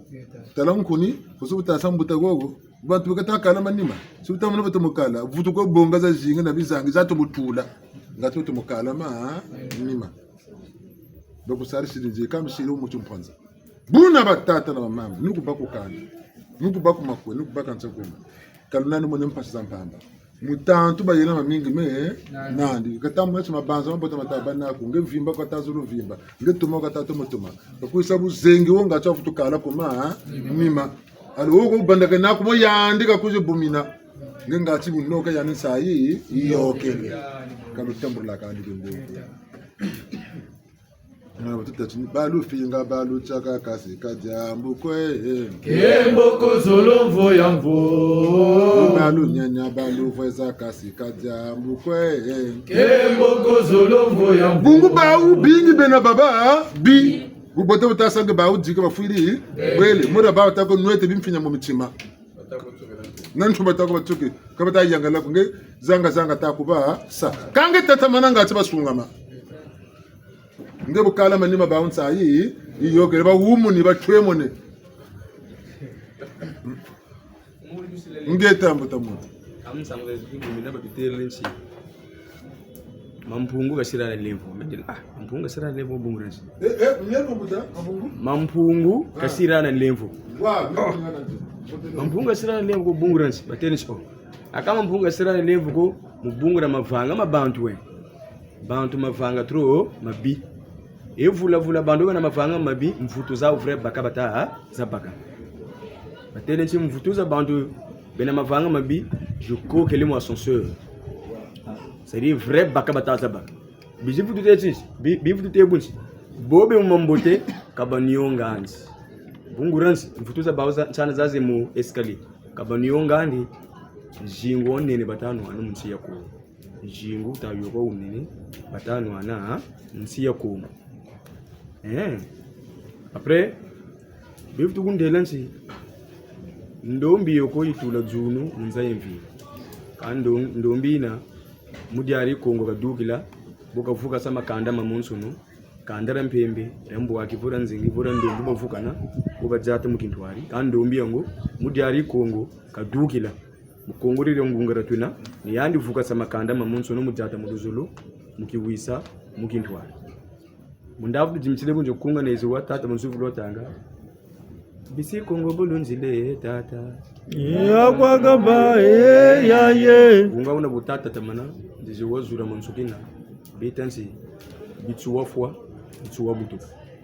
Tala nkuni, kusu buta sa mbuta gogo. Bantu beka ta kala manima. Si buta mona batomo kala. Vutu ko bonga zazingi na bizangi za tomo tula. Nga tomo kala manima. Bakusari siri nze, kami siri wo mutu mpanza. Buna batata na bamama, ni ku ba ku kanda. Ni ku ba ku makwe, ni ku ba kansa kuma. Ka luna ni mone mpasi za mpamba. Mutantu bayena mamingi me nandi. Kata mwesi mabanza mabota mata bâ naku. Nge vimba kata zulu vimba. Nge tuma kata tuma tuma. Kakwisa buzengi wo nga tia vutu kala kuma nima. Alo wo ko bandaka naku mo yandi kakwizi bumina. Nge nga ti bunoka yandi nsayi yiyôkele. Ka lutambula kandi ke mbuku. Nga batutâ ti ni balufinga balutiaka kasi ka diambu kwe. Nkembo ku zulu mvu ya mvu. Balunyanya baluvweza kasi ka diambu kwe. Nkembo ku zulu mvu ya mvu. Bungu bawu bingi bena baba bi. Bubote buta sa nge bawu dika bafwiri. Bwele, mura bawu tako nwete bimfinya mu mitima. Na ntu batako batsuki, ka bata yangala ko nge zanga zanga ta ku basa. Ka nge tatamana nga ti basungama. Nge bu kala manima bawu nsayi yiyôkele, bawumuni, batwemone. Nge tambu tamuntu. Amusangu za zikubumina batutele nsi. Mampungu kasira na lemvo. Mendele, ah, Mampungu kasira na lemvo, bungu na nsi. Eh, eh, lemvo mbuta, Mampungu? Mampungu kasira na lemvo. Wa, lemvo nga na nsi. Mampungu kasira na lemvo ko, bungu na nsi. Batêle nsi, oh. Aka Mampungu kasira na lemvo ko, mu bungu na mavanga ma bantu we. Bantu mavanga trop mabi. E vula vula bantu bena mavanga mabi, mvutu za vrai baka bata za baka. Batêle nsi mvutu za bantu bena mavanga mabi, je crois que le mot ascenseur. C'est-à-dire vrai baka bata za baka. Bizi vutu tê ti, bi, bi vutu tê bu nsi. Bo be mu mambote, ka banionga nsi. Bungu na nsi, mvutu za bawu za, nsana zaze mu escalier. Ka banionga ndi, nzingu wa nene bata nwana mu nsi ya Kongo. Nzingu ta yôka wunene, bata nwana, ha? Nsi ya Kongo. Eh. Après, bi vutu kundela nsi. Ndombi yo ko yitula dzunu, mu nza ya mvimba. Ka ndo-, ndombi yina, mu diari Kongo kadukila, bo kavukasa makanda mamonsono, kanda dia mpembe, dia mbwaki, vo dia nzengi, vo dia ndombi bavukana, bo badiata mu kintwari. Ka ndombi yango, mu diari Kongo kadukila. Mu Kongo dia ngunga dia twena, ni yandi vukasa makanda mamonsono mu diata mu luzolo, mu kiwisa, mu kintwari. Munda vutu dimitile bunjo kunga na izo wa tata mu nsuvu lwa tanga. Bisi Kongo bulunzile, tata. Ya kwa kaba, eh, ya, ye. Kunga wuna bu tata tamana, ndizi wa zula mansukina. Bita nsi, bitsu wa fwa, bitsu wa butu.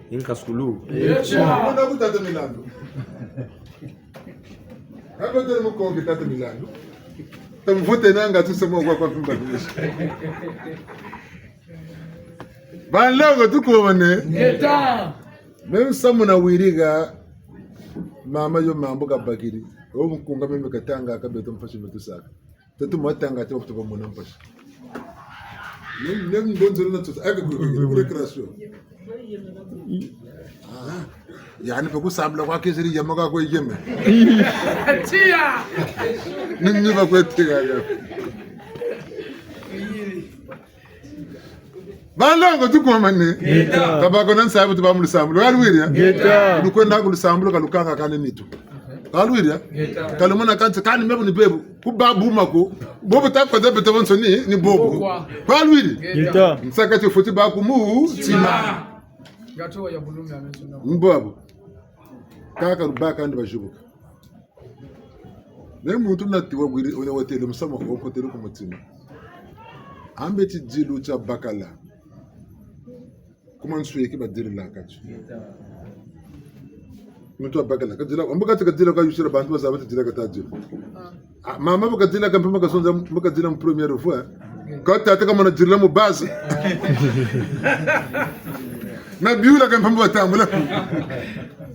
Inka sukulu. Mona ku tata Milandu. Hapa tena mukonge tata Milandu. Tamvote nanga tu sema kwa kwa fimba. Banlongo tukomane. Ngeta. Meme samu na wirika, mama yo mambu kabakiri. O mukunga meme katanga ka beto mpasi me tusaka. Tatu matanga te wakati bamona mpasi. Nem, nem ndonzele na tuta. Aka ku, ku, ku récréation. Ah, yandi pe kusambula kwa kezeri yema ka kwe yema. Tia! Ni, ni ba kwe tiga ya. Banlongo tukomane. Ngeta. Ka bako na nsayi bu tuba mu lusambulu. Ka luwiri ya? Ngeta. Lukwenda ku lusambulu ka lukanga kani nitu. Ka luwiri ya? Ngeta. Ka lumona kansi kani mebu ni bebu. Ku ba buma ko. Bobo ta kwa za beto bonso ni, ni bobo. Bobo kwa. Ka luwiri? Ngeta. Nsaka tio fweti ba ku mutima. Ngeta. Ngeta ya bulumi ameso na. Mbobo. Kaka lubaka ndi bazibuka. Ne muntu nati wawiri, wena watêle musamu, wakotele ku mutima. Ambe tidilu tia bakala. Kuma nsweki badililaka tio. Muntu wa bakala, kadila, ambu kati kadila ka yusila bantu bazaba ti dila kata dila. Ah, mama bu kadila ka mpe ma kasonza, bu kadila mu première fois. Ka tata kamona dila mu base. Na biula ka mpe ma batambula.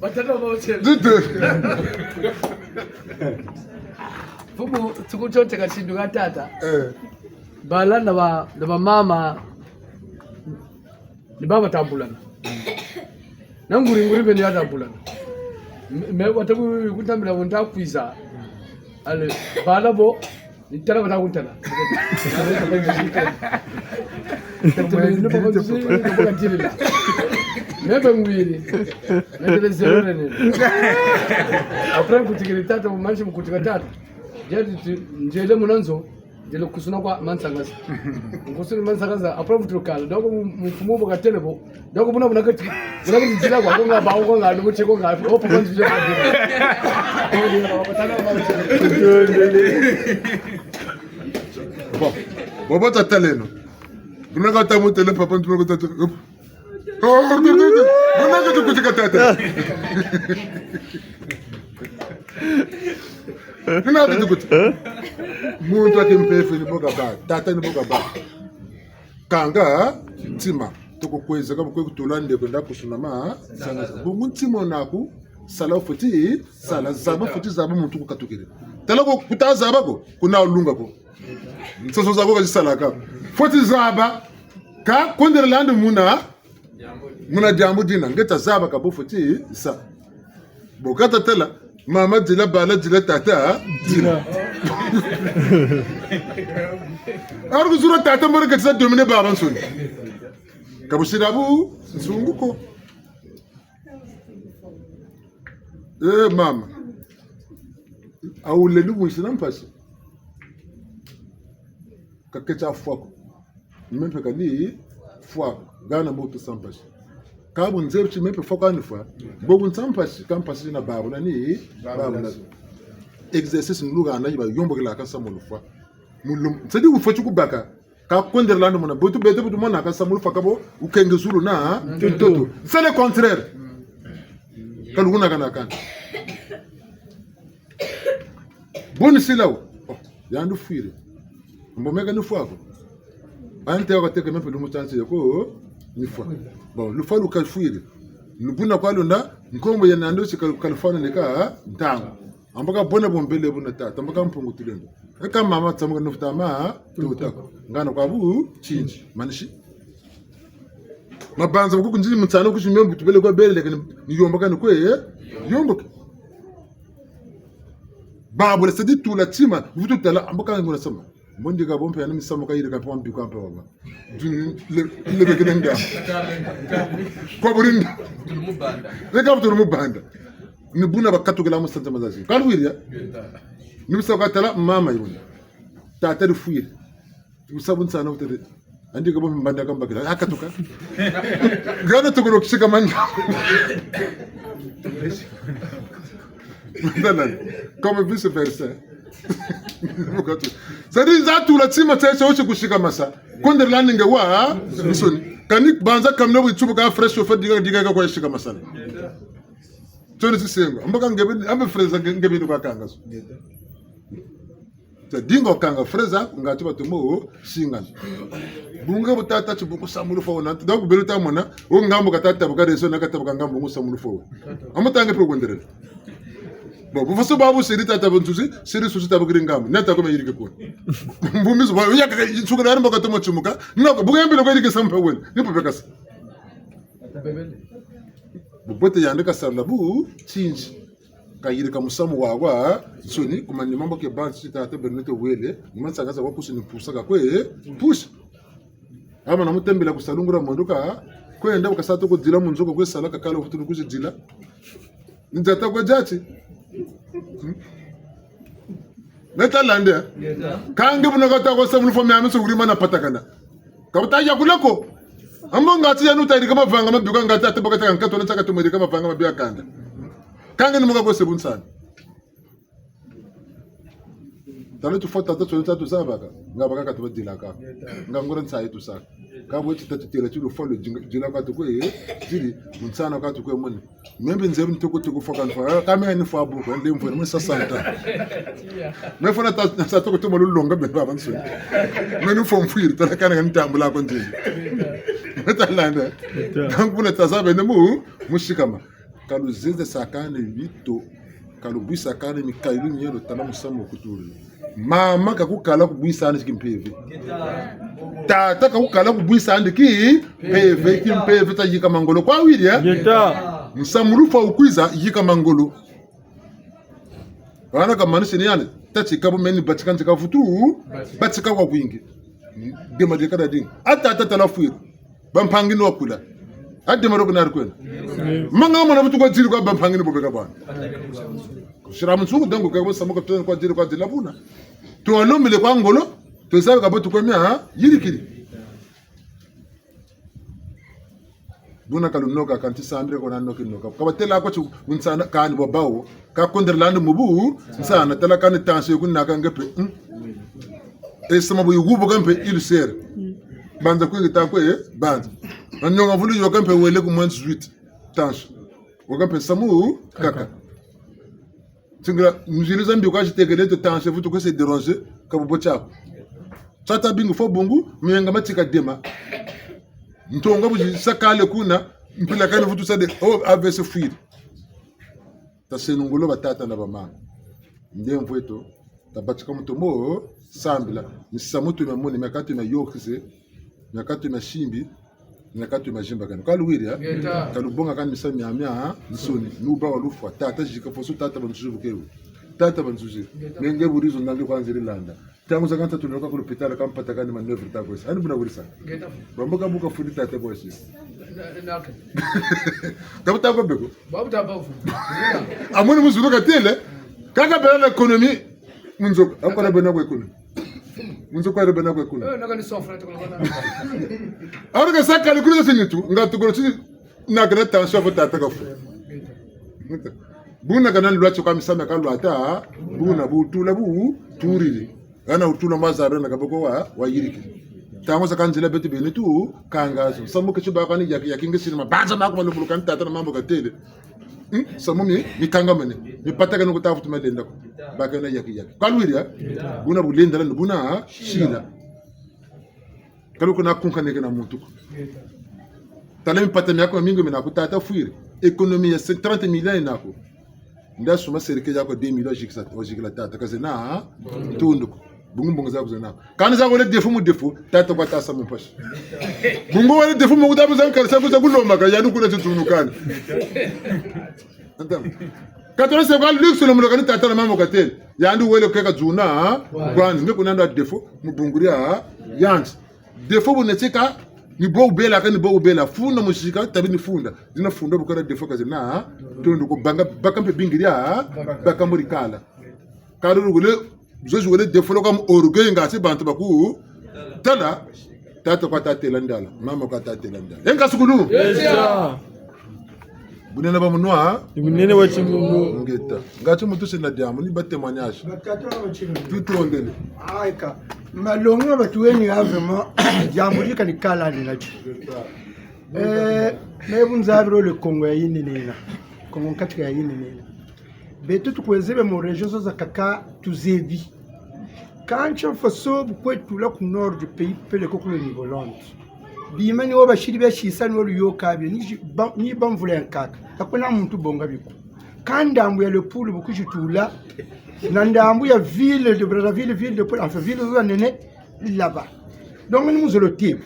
Batata ba batele. Dite. Fumu, tukuchote katindu ka tata. Eh. Bala na ba, na ba mama. Ni baba tambulana. Na nguri nguri beni ya tambulana. Me, me wata ku, kuntambila bo nta kwiza. Ale, bala bo, ni tala bata kuntala. Tele, ni baba nzi, ni baba nzilila. Me be ngwiri. Me tele zero nene. Après, kutikiri tata, mu mansi mu kutika tata. Jadi, nzele muna nzo. Ndele kusuna kwa Mansangaza. Nkusuna Mansangaza, après vutu kala. Donc, mu, mu mfumu bo katele bo. Donc, buna, buna kati, buna kati dila kwa, ko nga ba, ko nga, no, ko nga, opo kwa nzile kwa. Ndele. Bobo tataleno. Buna ka tamutêle papa, ntu ko tata. Hop. Oh, tu, tu, tu. Buna ka tukutika tata. Buna ka tukutika. Muntu wa kimpeve ni bo kabâ. Tata ni bo kabâ. Kanga ntima. Toko kwiza ka bu kwe kutula ndeko nda kusunama. Sanga. Bungu ntima naku. Sala fweti. Sala zaba fweti zaba muntu kukatukiri. Tala ko kuta zaba ko. Kuna wulunga ko. Nsoni zaku ka zisalaka. Fweti zaba. Ka kondele landi muna. Muna diambu dina. Nge ta zaba ka bo fweti sa. Bo ka ta tala. Mama dila, bala dila, tata dila. Ari kuzula tata mbori keti sa dominer babansoni. Ka bu sila bunsungu ko. Eh, mama. Awulele bu nsina mpasi. Ka keti fwa ko. Ni me mpe kani fwa ko. Hana mbo tu sa mpasi. Ka bu nzebi ti me mpe fwa ko kani fwa. Bo bu nsa mpasi, ka mpasi na babula ni babula. Exercice ni luhana yi bayombokela ka nsamu lufwa. Mulum, c'est-à-dire wufweti kubaka. Ka kondele landi muna. Beto, beto, beto mona ka nsamu lufwa ka bo, wukenge zulu na ntoto. C'est le contraire. Ka luhuna kana kana. Bo ni sila wo. Oh, yandi fwiri. Mbo me ka ni fwa ko. Ante wa kateke me mpe lumu chance yako ni fwa. Bon, lufwa lu ka fwiri. Lubuna kwa lunda, nkombo ya nandi si ka, ka lufwana neka ntangu. Mbo ka bwena bo mbele buna tata, mbo ka Mpungu Tulendo. E ka mama tsamuka nufutama, tuta ko. Hana kwa bu, tsinzi. Manisi. Mabanza kuku nzili mutsana kusi mio mbutu bele kwa bele, lekeni ni yomboka ni kwe, eh? Yomboka. Babula sedi tula tima, vutu tala, mbo ka ngula sama. Mbo ndika bo mpe yandi misamu ka yirika mpe wa mbi kwa mpe waba. Duni le, le bekene nga. Kwa burinda. Leka butulu mubanda. Ni buna bakatukila mu sanza mazazi. Ka luwiri ya? Ni bisa ka tala mama yuna. Tata difwiri. Busa bunsana wutele. Andi ka bo mbanda kambakila. Akatuka. Hana tukulu kisika manda. Comme vice versa. C'est-à-dire, nza tula tima tsetse osi kusikamasa. Kondele landi nge wa, nsoni. Kani banza kamino bu tsubuka fresh ofa diga, diga ka kwa sikamasa. Tsoni sisengo. Mbo ka nge beni, ambe freza nge, nge beni kwa kanga so. Tsa dinga kanga freza, ngati batomo, singana. Bungu bu tata ti bu ku nsamu lufwa wuna. Donc, beno ta mona, wo ngambu ka tata bu ka rezo na ka tata bu ka ngambu ngu nsamu lufwa wuna. Amu tange pe kondele. Bon, bu faso babu seri tata bu nsusi, seri susi tata bu kiri ngambu. Nata ko me yirike ko. Mbu mizu, ba, ya ka, nsuka na rimbo ka tomo tsumuka. Nako, bu ka yambile ko yirike samu pe wena. Ni pu pe kasa. Bubote yandi kasala bu, tsinzi. Kayirika musamu wawa, nsoni, ku manima mbo ke bantu ti tata Bernete wele, ni mansaka za wakusi ni pusa ka kwe, pusa. Hama na mutembela ku salungula monduka, kwenda bu kasa toko dila mu nzo ko kwe sala kakala vutu ni kuzi dila. Nzata kwe diati. Hmm? Neta lande. Ka nge buna kata ko nsamu lufwa miamiansoni wuri mana patakana. Ka buta yakula ko. Ambo ngati yandi wuta yirika mavanga mabi kwa ngati ate bakata ka nkatu na tsaka tumu yirika mavanga mabi ya kanda. Ka nge ni mu ka kwe sa bunsana. Tala tufwa tata tsone tatu zabaka. Nga baka katu badilaka. Nga ngura nsayi tusaka. Ka bwe ti tatu tela ti lufwa lu dinga, dila kwa tukwe, eh, diri, munsana kwa tukwe mone. Membe nzebi ntoko toko fwa ka nfwa, eh, ka me ni fwa bu ko, nde mfwa, mwe sa santa. Me fwa na ta, sa toko tomo lulonga be babansoni. Me ni fwa mfwiri, tala kana ka ntambula ko nzebi. Me talanda. Ka nkuna ta zaba ne mu, musikama. Ka luzezesekane bito, ka lubwisakane mikayulu mielo tala musamu kuturi. Mama ka kukala kubwisa andi kimpeve. Tata ka kukala kubwisa andi kimpeve, kimpeve ta yika mangolo. Kwa wiri, eh? Ngeta. Musamu lufwa wukwiza yika mangolo. Wana ka manisi ni yandi, tati ka bu meni batika nzika vutu, batika kwa kwingi. Dema dika da dinga. Ata, ata tala fwiri. Bampangi ni wakula. Adema ro kuna kwena. Manga mwana butu kwa diri kwa bampangi ni bobeka bwana. Kusira munsuku dangu kwa samuka tuna kwa diri kwa dila buna. Tuwalombele kwa ngolo, tuzabe ka batu kwa mia, ha? Yirikiri. Buna ka lunoka, kanti sambire ko na noki noka. Ka batela ko ti bunsana kani bo bawu. Ka kondere landi mu bunsana, tala kani tension yo kuna ka nge pe. Hmm? E samu bu yikubuka mpe ulcère. Banza kwingi ta kwe, eh, banza. Na nionga vulu yoka mpe wele ku moins dix-huit. Tension. Waka mpe samu kaka. Tingila, nzila za mbi kwa zitekele to tension vutu kwe se déranger, ka bubo tiaku. Tata bingu fo bungu, mienga matika dema. Ntonga bu zi sakale kuna, mpila kani vutu sa de, oh, A V C fwiri. Taseno ngolo batata na bamama. Ndemvo eto, tabatika mu tomo sambila. Misamu tu miamoni, miakatu miayôkese, miakatu miasimbi, miakatu miazimbakani. Ka luwiri, eh? Ngeta. Ka lubonga kani misamu miamiansoni. Nuba wa lufwa. Tata zika foso, tata banzuzi bukewu. Tata banzuzi. Ngeta. Menge burizo ndangi kwa nziri landa. Ntangu zakaka ntatulaka ku lupitalu, ka mpata kani manœuvre ta kwesa. Ani buna wulisa. Ngeta. Bambo ka buka fudi tata bwasi. Na, na, na. Ka buta kwa beko. Babu ta babu. Amoni mu zulu katêle. Kaka bela na économie. Mu nzo ko. Ako na bena kwa économie. Mu nzo ko na bena kwa économie. Eh, na kani sofra to kona. Alors que ça calcule, c'est tout. Nga tukolo ti na kana tension fo tata kafwa. Buna kana lwatio ka misamu ka lwata, buna butula bu turiri. Kana wutula mazaro na kaboko wa, wayiriki. Ntangu zakaka nzila beto beni tu, kanga zo. Samu ke tibaka ni yaki, yaki nge sini mabanza maku malubuluka ni tata na mambu katêle. Hmm? Samu mi, mikangamane. Mipatakane ku ta vutu malenda ko. Baka na yaki yaki. Ka luwiri, eh? Buna bulenda la, buna sila. Ka luko na kunkaneke na muntu ko. Tala mpata miaku mingi mina ku tata fwiri. Économie ya cent trente millions yena ko. Nda suma serike yako deux millions zikisa, wazikila tata. Ka zena, ha? Tundu ko. Bungu mbongo zaku zena. Kani za wele défaut mu défaut, tata kwa tasa mu mpasi. Bungu wele défaut mu kutabu za nkarisa kuza kulomba ka yandi kuna titunu kani. Entends? Ka tolo se kwa luxe lo mulokani tata na mama katêle. Yandi wele keka dzuna, ha? Kwani, nge kuna ndo défaut, mu bungu dia, ha? Yandi. Défaut bu netika, ni bo wubelaka, ni bo wubela. Funda musika, tabi ni funda. Dina funda bu kala défaut ka zena, ha? Tundu ko banga, baka mpe bingi dia, ha? Baka muri kala. Ka lulu wele, zozi wele défaut lo ka mu orgueil ngati bantu baku tala, tata kwa tatêla ndala, mama kwa tatêla ndala. Enga sukulu? Bunene bwa munwa, ha? Ni bunene bwa timbungu. Ngeta. Ngati muntu sina diambu, ni ba témoignage. Tutondele. Aika. Malongi ma batuweni ya vraiment, diambu dika ni kala ni nati. Eh, me bu nzabiro le Kongo ya yinene yina. Kongo nkatika ya yinene yina. Beto tukwizebe mu région zo zakaka tuzebi. Kansi faso bu kwe tula ku nord du pays, peleko kule ni volonte. Bima ni wo basiri bia sisa ni wo luyoka bio, ni zi-, ba-, ni ba mvula ya nkaka. Ka kwena muntu bonga bio ko. Ka ndambu ya le Pool bu kwizi tula, na ndambu ya ville de Brazzaville, ville de Pool, enfin, ville zo za nene, là-bas. Donc, ni mu zolo tebu.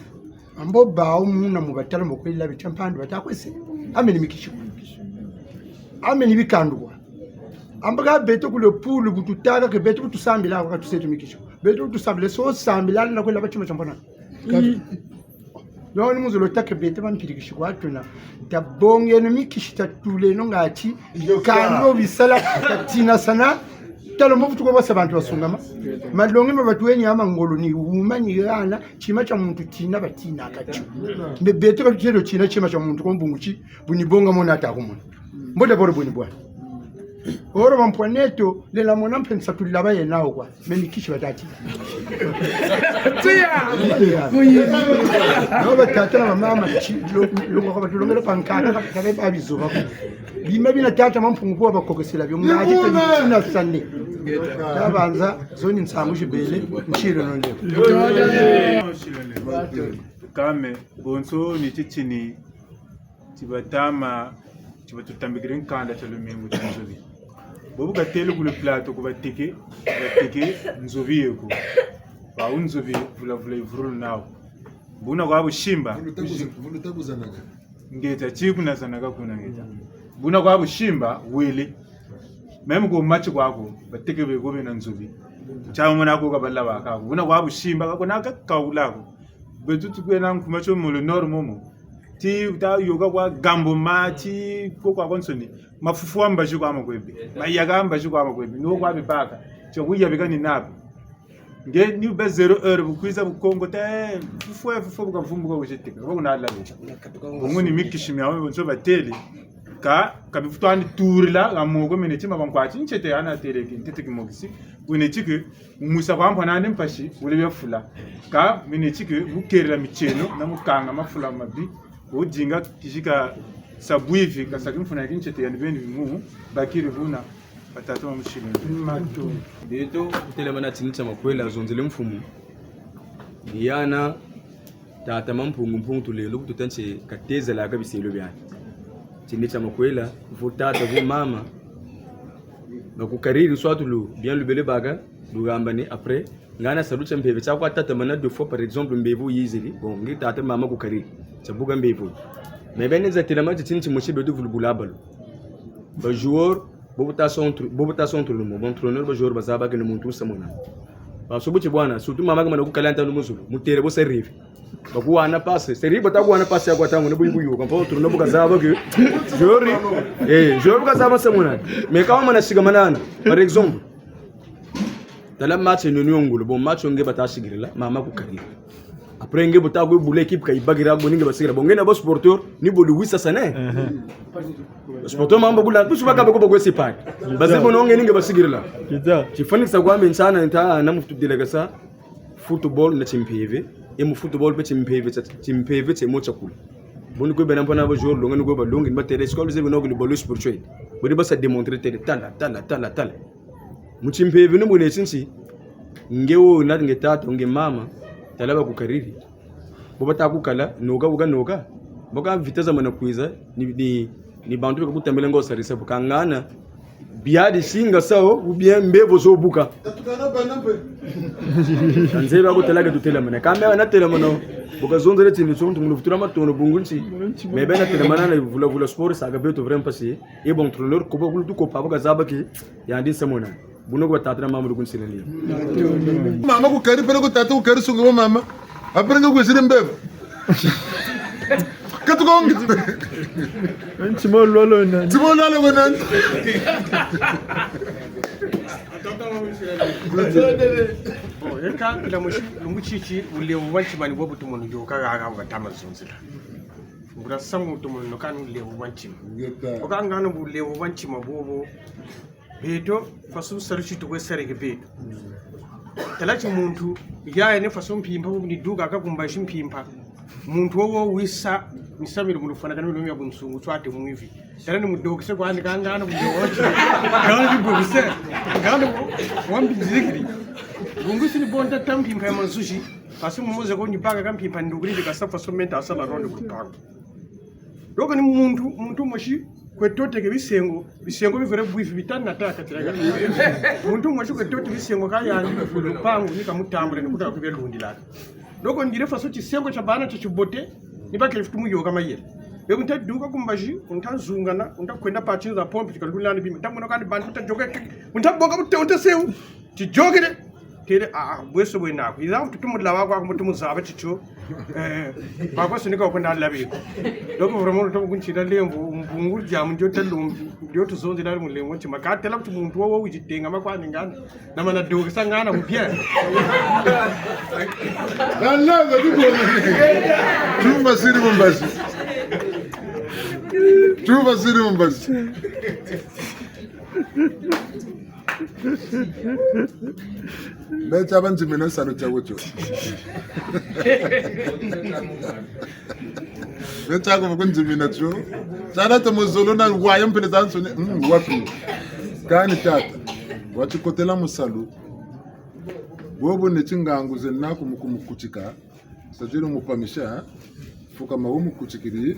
Ambo bawu muna mu batala mbo kwela bitia mpandu bata kwese. Ameni mikisi kwa. Ameni bikandu kwa. Ambo ka beto ku le Pool bu tutâka ke beto bu tusambila kwa ka tusetu mikisi kwa. Beto bu tusambila so sambila na kwela ba tima tia mbona. Donc ni mu zolo tâ ke beto ba mpirikisi kwa tuna. Tabongeno mikisi tatuleno ngati. Kani bo bisala tatina sana. Tala mbo vutu ko basa bantu basungama. Malongi ma batuweni ya ma ngolo ni wuma ni hana. Tima tia muntu tina batinaka tio. Mbe beto ka tutelo tina tima tia muntu ko mbungu ti, bu ni bonga mona ta kumona. Mbo d'abord bu ni bwa. Oro ba mpwa neto, lela mona mpe nsatulila ba yena wo kwa. Me mikisi batati. Tia! Kuyi. No batata na bamama, ti, lo, lo, kwa batulongela pa nkaka, ka, ka, ka, ba bizoba. Bima bina tata Mampungu kwa bakokesela bio, ngati pe ni tina sane. Tabanza, zo ni nsangu zibele, ntilo no ndeko. Kame, bonso ni titini, ti batama, ti batutambikiri nkanda tia lumingu tia nzobi. Bobu katele ku le plateau ku bateke, bateke nzobi yeko. Bawu nzobi vula vula yivurulu nawu. Buna kwa busimba. Vulu tabuza-, vulu tabuzanaka. Ngeta, ti kuna zanaka kuna ngeta. Buna kwa busimba, wele. Même ko match kwako, bateke beko bena nzobi. Tia mona ko ka balaba kako. Buna kwa busimba, ka kuna ka kaula ko. Beto tukwena nkuma tio mu le nord momo. Ti ta yoka kwa gambo ma, ti ko kwakwansoni. Mafufu wa mbazi kwa makwebi. Mayaka mbazi kwa makwebi. No kwa bibaka. Tia kuyabika ni nabi. Nge ni be zéro heure bu kwiza bu Kongo te, fufwe, fufwe bu kavumbuka bu zeteka, bu kuna lala. Bungu ni mikisi miawu bonso batele. Ka, ka bivutu andi turila, ha moko mene ti ma bankwati ntete ana teleki, ntete kimokisi. Wene ti ke, mwisa kwa mpangi andi mpasi, wele bia fula. Ka, mene ti ke, mu kerela mitieno, na mu kanga mafula mabi. Wo dinga, kizi ka sa bwivi, ka sa kimfuna ki ntete yandi beni mu, bakiri buna, batata ba musili. Matu. Beto, telamana tini tia makwela, zonzele mfumu. Ni yana, tata Mampungu Mpungu Tulendo, ku tuta ntie katezela ka biselo biani. Tini tia makwela, vo tata, vo mama. Bakukariri swa tulu, bien lubele baka, lugambani, après, ngana salu tia mpeve, tia kwa tatamana deux fois, par exemple, mbevo yizili, bon, nge tata mama kukariri, tia buka mbevo. Mais bene za telamana tini timosi beto vulubula balu. Ba joueur, bobo ta centre, bobo ta centre le mo, bon entraîneur, ba joueur, bazaba ke ni muntu sa mona. Ba sobu ti bwana, surtout mama ke mana kukala ntangu mu zulu, mu terrain bo sa rêve. Bakuhana passe, c'est vrai, bata kuhana passe ya kwa ntangu, ni bu yiku yoka, bon entraîneur bu kazaba ke, joueur, eh, joueur bu kazaba sa mona. Mais ka mana sika manana, par exemple, tala match ni ni ngolo, bon match nge bata sikirila, mama kukariri. Après nge bota kwe bula équipe ka yibakira ko ni nge basikirila. Bon nge na ba supporter ni bo luwisa sane. Supporter mamba bula, kusu baka bako bakwe sipani. Baze bono nge ni nge basikirila. Kita. Tifani sa kwa mensana nta na mu futu deleka sa. Football na timpeve. E mu football pe timpeve, tia, timpeve tie mo tia kula. Bon kwe bena mpana ba joueur longa ni kwe balongi, ni ba terrain, sikola bize beno kuli ballon spirituel. Bodi basa démontrer tele, tala, tala, tala, tala. Mu timpeve ni bune tinti, nge wo na nge tata, nge mama, tala bakukariri. Bo bata kukala, noka, buka noka. Boka vita za mana kwiza, ni, ni, ni bantu beka kutambila ngo sarisa, buka ngana, biadi singa sao, ou bien mbevo zo buka. Kanze ba kutala ke tutelamana. Kame wana telamana, buka zonzele tini tio, ntu mulu futura matondo bungu nti. Mais bena telamana na vula vula sport, sa ka beto vraiment passé. E bon entraîneur, ko ba kulu tu ko pa, buka zaba ke, yandi sa mona. Buno kwa tata na mama lukunsilani. Mama kukariri, peleko tata kukariri sungu wa mama. Après nge kwiziri mbevo. Katuka ongi. Ntima lwalo nani? Ntima lwalo nani? Bon, eka, la musi, lumbu titi, bulemvo bwa ntima ni bobu tumunu yoka haha batama zonzela. Nguria samu tumunu kani bulemvo bwa ntima. Ngeta. Oka ngana bulemvo bwa ntima bobo. Beto, façon salu ti tukwe sarila beto. Tala ti muntu, yaya ni façon mpimpa, bu ni duka ka kumbazi mpimpa. Muntu wo wo wisa, misamu mi lufwanakana mi lumi ya bunsungu, twa te mwivi. Tala ni mudokise kwandi kangana bulemvo bwa ntima. Kangana ni bokise. Kangana wa mbizikiri. Bungu si ni bonta ta mpimpa ya mazuzi. Kasi mumoze ko ni baka ka mpimpa ndukiri ka sa façon menta sa la ronde ku lupangu. Donc ni muntu, muntu mosi kwe toteke bisengo, bisengo bi vrai bwifi bitani na taka tiraga. Muntu mosi kwe tote bisengo ka yandi lupangu ni ka mutambula ni kuta kubia lundila. Donc ngire façon tisengo tia bana tia tibote, ni bakele futu mu yoka mayele. Be kunta duka kumbazi, kunta zungana, kunta kwenda pa tinza pompe, tika lulani bima. Nta mona kani bantu ta joke, kunta boka bute, kunta seu. Tijokele. Tele, ah, ah, bweso bwena ko. Iza tutu mu laba kwa, mutu mu zaba titio. Eh, bakwa sinika ko nda labi. Donc vraiment, to kuntila lemvo, mbungu dia mu ndio telo, ndio tuzonzela mu lemvo, ntima ka tela kuti muntu wo, wo wizitenga makwa ningana. Na mana dokisa ngana mu bien. Nalanga dibona. Tumba siri mumbazi. Tumba siri mumbazi. Mbe tia ba nzimina salu tia wutio. Mbe tia ko ku nzimina tio. Tiana to muzolo na waya mpele zansoni, mm, wapi? Kani tata. Wati kotela mu salu. Bobo ni tingangu zena ku mu, ku mukutika. C'est-à-dire mu pamisha, fukama wo mukutikiri.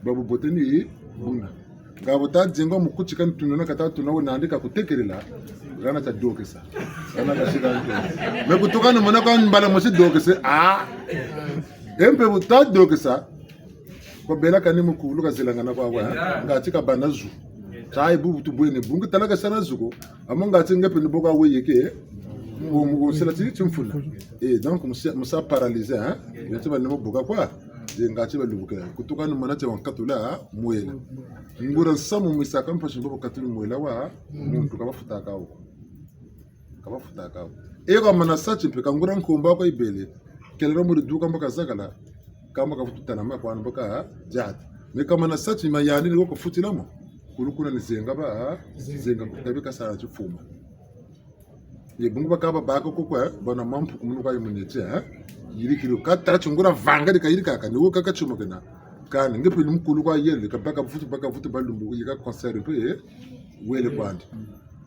Babu bote ni buna. Nga bo ta dinga mukutika ni tununa kata tuna wo nandi ka kutekelela. Hana ta dokesa. Hana ka sika nto. Me kutuka ni mona kwa mbala mosi dokese. Ah. E mpe bu ta dokesa. Kwa bela kani mukulu ka zilangana kwa kwa. Nga tika bana zu. Tayi bu tubwene. Bungu tala ka sana zu ko. Amo nga ti nge pe ni bo ka weyeke, mu, mu, mu sila ti, ti mfuna. Eh, donc, mu sa, mu sa paralysé, hein? Nga ti ba ni mu boka kwa? Eh, nga ti ba lubuka. Kutuka ni mona ti wa nkatula, mwela. Nguria nsamu mwisaka mpasi mbo katula mwela wa, muntu ka bafutaka wo. Ka bafutaka wo. E kwa mana sa ti mpe ka nguria nkombo kwa yibele. Kelero mu duka mbo kazakala. Kamba ka futu tana ma kwa mbo ka diata. Mais kamana sa ti ma yandi ni wo kufutila mo. Kulu kuna ni zenga ba, zenga kutabi ka sala tifuma. Ye bungu bakaba baka ko kwe, bana mampu kumunu kwa yimunete, eh? Yirikiri, ka tala ti nguria vanga di kayirikaka, ni wo kaka tima kena. Kani, nge pe ni mukulu kwa yele, kabaka vutu, baka vutu balumbu, yika concert mpe, eh? Wele kwandi.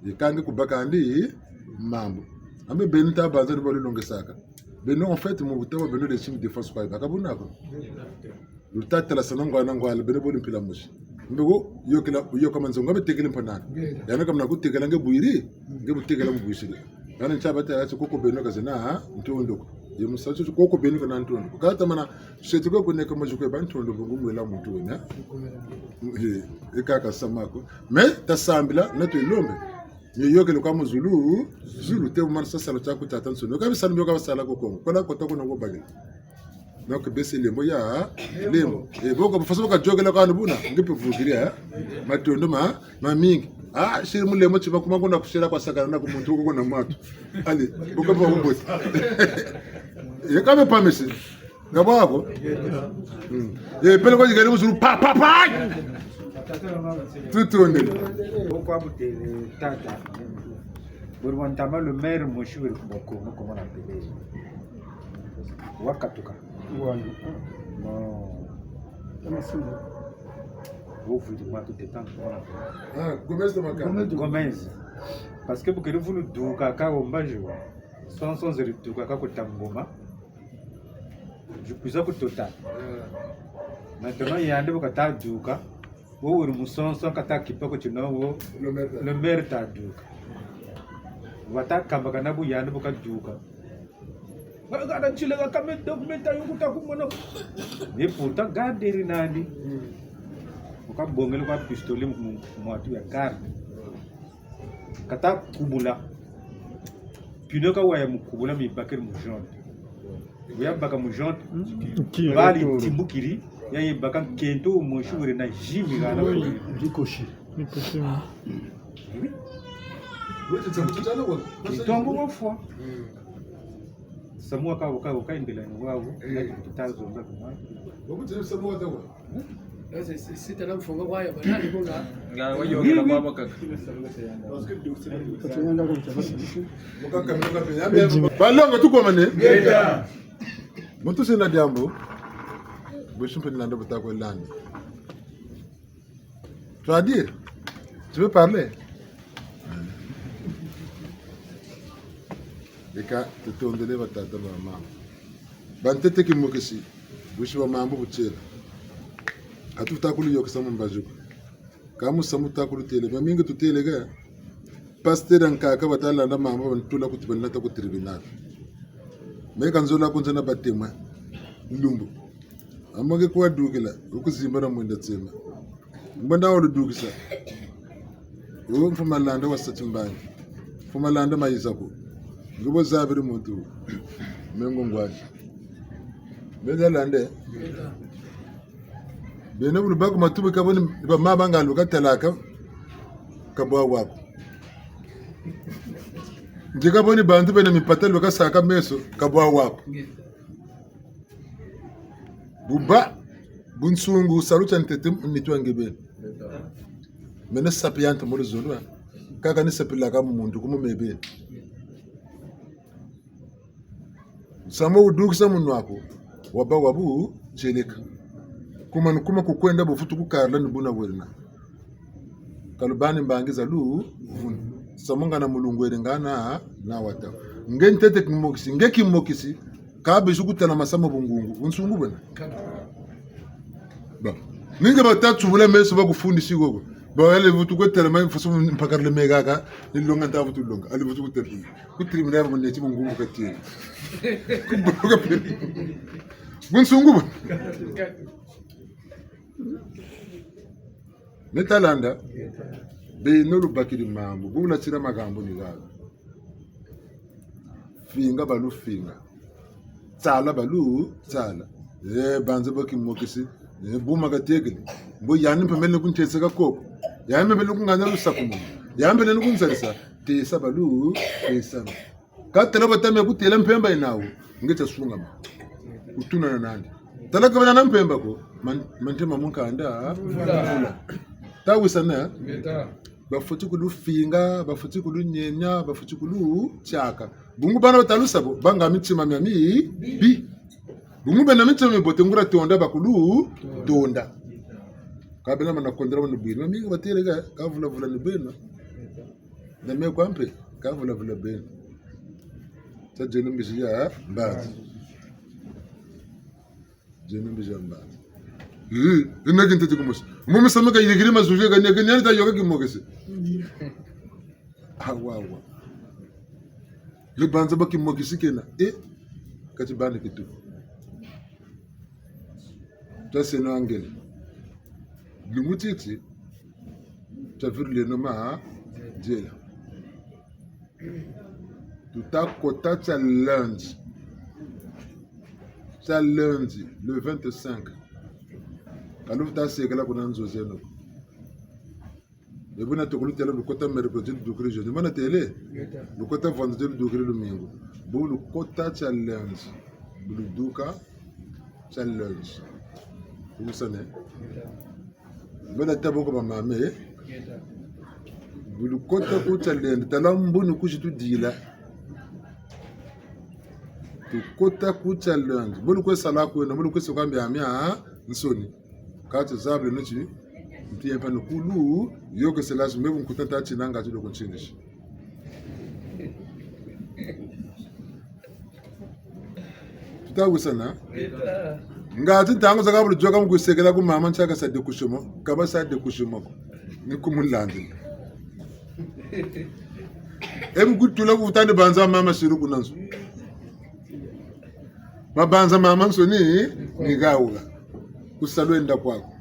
Ye kani kubaka andi, mambu. Ambe beno ta banza ni balulongesaka. Beno, en fait, mu buta bwa beno de sim défense kwa yibaka buna ko. Luta tala sana ngwana ngwala, beno boli mpila mosi. Mbe wo, yokela, yoka manzongo, mbe tekele mpanana. Ngeta. Yandi kamana kutekela nge bwiri, nge butekela mu bwisiri. Yandi ntia bata yati koko beno ka zena, ha? Ntondo ko. Ye musasu koko beno ka na ntondo ko. Kata mana, seti ko kuneka majuko ba ntondo bungu mwela muntu wena. He, e kaka sama ko. Mais, tasambila, na tuyilombe. Ni yokele kwa mu zulu, zulu te bu mana sa salu tiaku tiata nsoni. Ka bisalu bio ka basala ko Kongo. Kola kota kuna ko bagila. Donc, bese lembo ya, lembo. E, boko, faso baka yokela kwa ni buna, nge pe vukiri, eh? Matondo ma, mamingi. Ah, siri mu lembo tiba kuma kuna kusela kwa sakana na ku muntu ko na mwatu. Allez, boko ba umbote. Ye ka me pa mesi. Nga bwa ko? Mm. E, pele kwa yikele mu zulu, pa, pa, pa! Tutondele. Boko abutele tata. Buri wa ntama le maire mosi weri ku Bakongo, comment on appelle? Wakatuka. Wani. Non. Tamasinga. Wo vwiri mwa tu détente, comment on appelle? Ah, Gomez de Maca. Gomez. Parce que bu keri vulu duka ka ombaji wa. Sonso zeri duka ka kuta ngoma. Zikwiza ku Total. Eh. Maintenant, yandi bu kata duka, wo weri mu sonso kata kipa ko ti non wo, le maire. Le maire ta duka. Wata kambakana bu yandi bu kaduka. Nga, nga na ntila nga kame document yo kuta kumona. Mais pourtant, garde eri nandi. Mm. Bu kabongele kwa pistolet mu, mu, mwatu ya garde. Kata kubula. Pneu ka waya mu kubula, mi bakiri mu janvier. Bu yabaka mu janvier, bala timbukiri, ya yibaka nkento mosi weri na jimi gana. Oui. Ricochet. Ricochet, oui. Ntongo wafwa. Samu waka, waka, waka imbila ni wawu, eh, na kitazo mba kumwa. Balongo tukomane. Muntu sina diambu. Bwe simple nando bata kwe landa. Tu vas dire, tu veux parler? Eka, tutondele batata na bamama. Bantete kimokisi, bwisi bwa mambu butiela. Ka tuta kulu yokesa mu mbazi ko. Ka musamu tuta kulu têle, mamingi tutêle ka. Pasteur nkaka bata landa mambu, bantula kuti banata ku tribunal. Me ka nzola ku nza na ba témoin. Lumbu. Amage kwa dukila, wukuzimbana mwenda tsema. Mbanda wa ludukisa. O mfumu Malanda wa sa timbangi. Mfumu Malanda mayiza ko. Nge bo zabiri muntu. Mengo ngwani. Beza lande. Beno bu lubaka matubi ka boni ba mama nga luka talaka. Ka bwa wa ko. Nge ka boni bantu bena mipata luka saka meso. Ka bwa wa ko. Buba, bunsungu, salu tia ntete, nitu wa nge beni. Mene sapi ya ntu mu luzolo, eh. Kaka ni sapilaka mu muntu, kumu me beni. Musamu wudukisa munwa aku, wabâ wa butieleka. Kuma ni kuma kukwenda bu futu kukarila ni buna werina. Ka lubani mbangi za luvunu. Samu ngana mulungu weri ngana na wata. Nge ntete kimokisi, nge kimokisi, ka bizi kutala masamu bungungu. Bunsungu bwena. Ba. Ni nge bata tsubula meso bakufundisi koko. Ba wele vutu kwe tala ma faso mpakarile me kaka, ni longa nta vutu longa. Ali vutu kwe tala. Ku tribunal mu neti bungungu katiele. Ku bungungu katiele. Bunsungu bwena. Ni ta landa, beno lubakiri mambu, bu latila makambu ni gaga. Finga balufinga. Tsala balutsala. Eh, banza ba kimokisi. Eh, buma katekele. Mbo yandi mpe mele kunteseka koko. Yandi mpe mele kungana lusakumunu. Yandi mpe mele kunzalisa. Tesa balu, tesa. Ka tala bata me kutela mpemba yena wo, nge tia sungama. Kutunana nandi. Tala ka bena na mpemba ko, man-, mantema mu nkanda. Mvula. Tawisana. Bafweti kulufinga, bafweti kulunyenya, bafweti kulutiaka. Bungu bana batalusa bo, banga mitima mia mibi. Bungu bena mitima mibote, nguria tonda bakulutonda. Ka bena mana kondela bana bwiri. Mamingi batêle ka, ka vulavula ni beno. Na me kwa mpe, ka vulavula beno. Tia zeno mbizi ya mbazi. Zeno mbizi ya mbazi. Eh, ina kintu ti kumosi. Mu misamu ka yirikiri mazuzi ka ni, ka ni ta yôka kimokisi. Awa, awa. Lubanza ba kimokisi kena. Eh, kati bani kitu. Twaseno angele. Lumbu titi, twaviruleno ma, diela. Tuta kota tia lundi. Tia lundi, le vingt-cinq. Ka luta sekela kuna nzo zeno ko. E buna tukulutêla lukota mercredi ludukiri jeudi. Mana têle? Lukota vendredi ludukiri lumingu. Bu lukota tia lundi. Bu luduka tia lundi. Tukusane? Mana tabo ko bamama, eh? Bu lukota ku tia lundi. Tala mbuni kuzi tudila. Tukota ku tia lundi. Bu lukwe sala kweno, bu lukwe soka mbi amia, ah? Nsoni. Kati zabuleno ti, nti yempa nukulu, yôkesela si me bu nkuta nta tina nga ti loko ntindisi. Tuta wisana? Nga ti ntangu zakaka bu luzoka mu kwisekela ku mama ntiaka sa découchement, ka basa découchement ko. Ni ku mulandila. E bu kutula ku vutandi banza mama siru kuna nzo. Mabanza mamansoni, ni gawuga. Ku salu enda kwaku.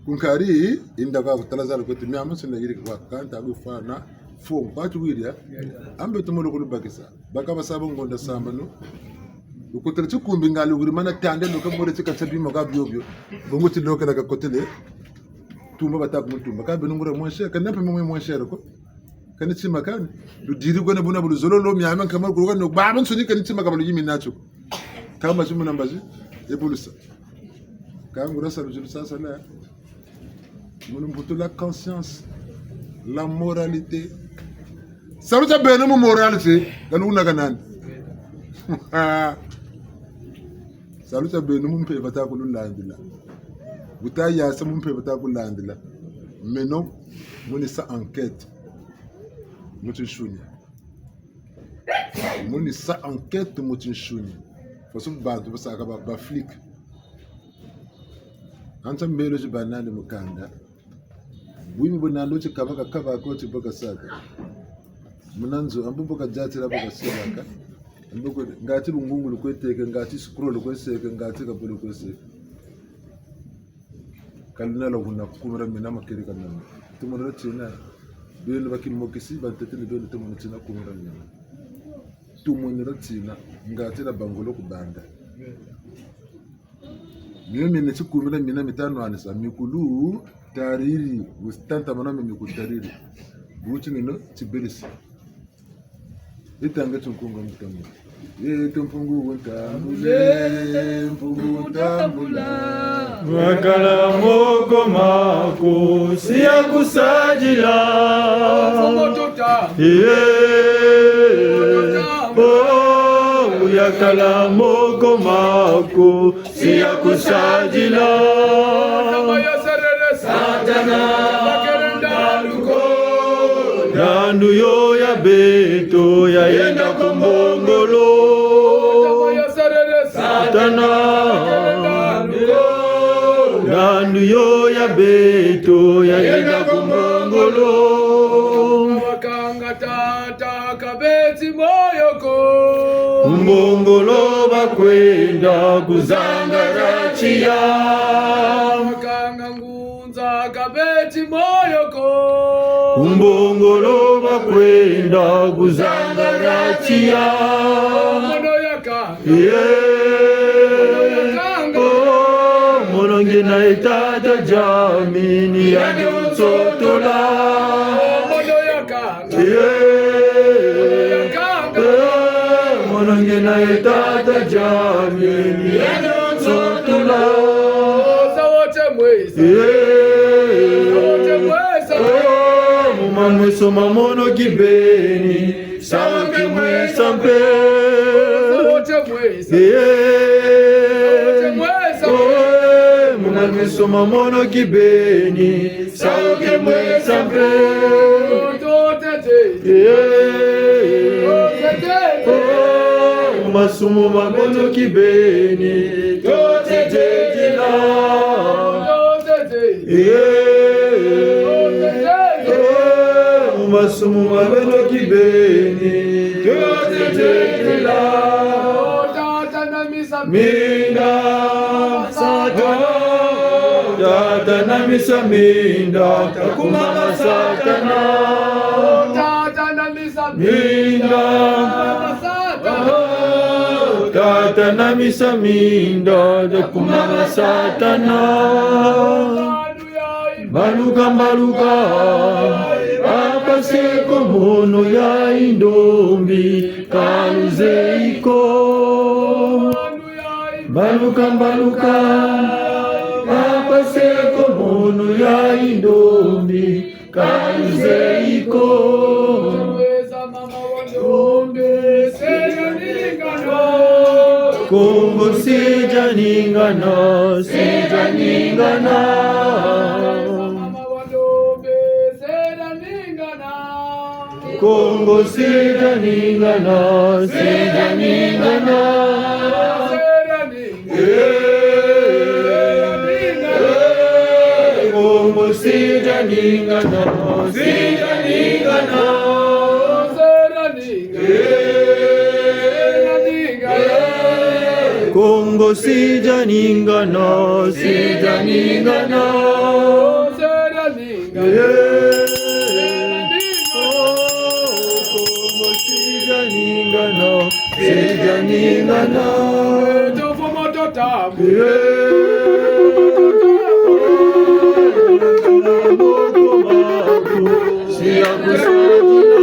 Ku nkari, enda kwaku, tala zala kwe ti miamansoni yirika kwaku. Kanta gufwana, fo, kwa tuwiria. Ambe tumolo kulubakisa. Baka basaba ngonda sambanu. Lukotele tikumbi nga luguri mana tande, luka mure tika tia bima ka bio bio. Bongo ti lokela kakotele. Tumba bata ku mutumba. Ka beno nguria moins cher, ka nampe mwe moins cher ko. Kani tima kani. Ludiri kwena buna bu luzololo, miame nkama kuluka no, bamansoni kani tima ka ba luyimi natio. Kama timu na mbazi, e bu lusa. Ka nguria salu ti lusa sala. Munu mbutu la conscience, la moralité. Salu tia beno mu moralité, kani una kanani. Salu tia beno mu mpeve ta kululandila. Bu ta yasa mu mpeve ta kulandila. Meno, muni sa enquête. Mu tinsuni. Muni sa enquête mu tinsuni. Façon bantu basaka ba, ba flic. Ansa mbelo ti banani mukanda. Bwimi buna ndo ti kabaka kabaka ko ti baka saka. Muna nzo, ambu baka diatila baka silaka. Ambu ko, ngati lungungu lukwe teke, ngati scroll lukwe seke, ngati kabulu lukwe seke. Ka luna la huna kumira mina makeri ka mina. Tumonera tina, beno ba kimokisi, bantete ni beno tumonera tina kumira mina. Tumonera tina, ngati la bangolo ku banda. Mio mine ti kumira mina mi ta nwanisa, mikulu tariri, wusi tantamana mi mikulu tariri. Buti nino tibelesi. Itanga ti nkunga mutambula. Yeto mpungu wuntambule, mpungu wuntambula. Wakala moko mako, si ya kusadila. Yeah. Oh, yakala moko mako, si ya kusadila. Satana, ndandu yo ya beto, ya yenda ku mbongolo. Satana, ndandu yo ya beto, ya yenda ku mbongolo. Tata kabeti moyo ko. Ku mbongolo bakwenda kuzanga ratia. Makanga ngunza kabeti moyo ko. Ku mbongolo bakwenda kuzanga ratia. Mono yaka. Yeah. Oh, mono nge na ye tata diami, ni yandi wunsotola. Yeah. Eh, mono nge na ye tata diami, ni yandi wunsotola. Eh, oh, mu mamweso ma mono kibeni, salu ke mwesa mpe. Eh, oh, mu mamweso ma mono kibeni, salu ke mwesa mpe. Eh, oh, masumu ma mono kibeni, to te te te la. Eh, oh, masumu ma mono kibeni, to te te te la. Minda, Satana. Oh, tata na misa minda, takuma ba Satana. Oh, tata na misa minda. Oh, tata na misa minda, takuma ba Satana. Mbaluka, mbaluka, papa seko mono ya indombi, ka luzeyi ko. Mbaluka, mbaluka, papa seko mono ya indombi, ka luzeyi ko. Kongo se dia ningana, se dia ningana. Kongo se dia ningana, se dia ningana. Eh, eh, Kongo se dia ningana, se dia ningana. Eh, eh, Kongo se dia ningana, se dia ningana. Eh, oh, Kongo se dia ningana, se dia ningana. Eh, oh, moko maku, si ya kusadila.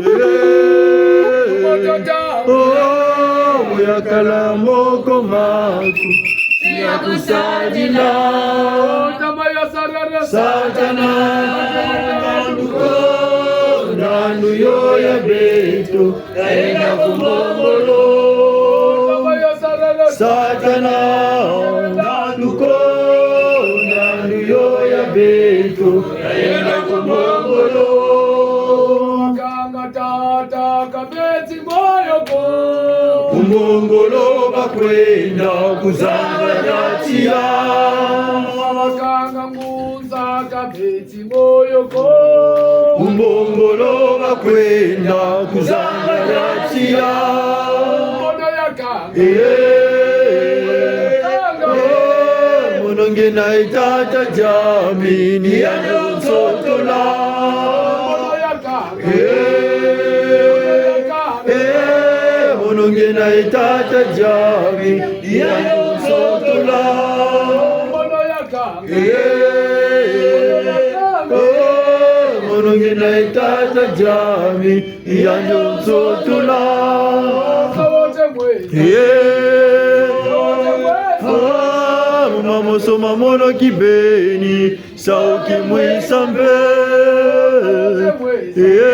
Eh, oh, ya kala moko maku, si ya kusadila. Satana, ndandu ko, ndandu yo ya beto, tayenda ku mbongolo. Satana, ndandu ko, ndandu yo ya beto, tayenda ku mbongolo. Bakanga tata kabeti moyo ko. Ku mbongolo bakwenda kuzanga tiya. Bakanga ngunza kabeti moyo ko. Ku mbongolo bakwenda kuzanga tiya. Mono ya kanga. Eh, eh, mono nge na e tata diami, ni yandi nsotola. Mono ya kanga. Eh, eh, mono nge na e tata diami, ni yandi nsotola. Mono ya kanga. Eh, eh, mono nge na e tata diami, ni yandi nsotola. Eh, ah, mu mamweso ma mono kibeni, salu ke mwesa mpe. Eh,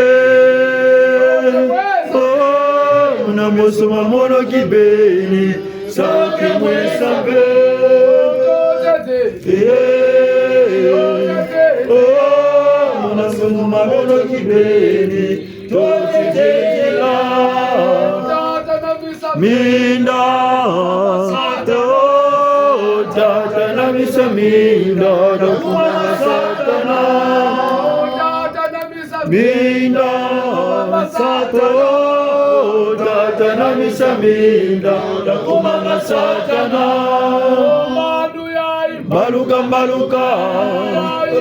oh, mu mamweso ma mono kibeni, salu ke mwesa mpe. Eh, oh, mu mamweso ma mono kibeni, to te te te la. Minda, oh, tata na misa minda, takuma ba Satana. Minda, oh, tata na misa minda, takuma ba Satana. Mbaluka, mbaluka,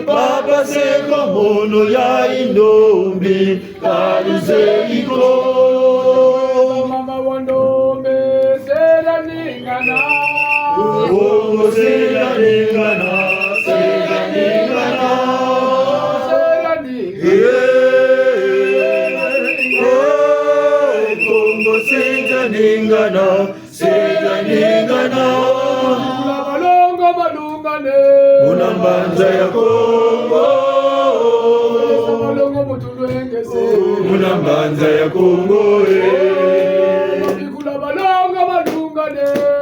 papa seko mono ya indombi, ka luzeyi ko. Mama wa ndombe, se dia ningana. Kongo se dia ningana, se dia ningana. Se dia ningana. Eh, eh, Kongo se dia ningana. Se dia ningana. Balongo ba Muna mbanza ya Kongo. Muna mbanza ya Kongo, eh.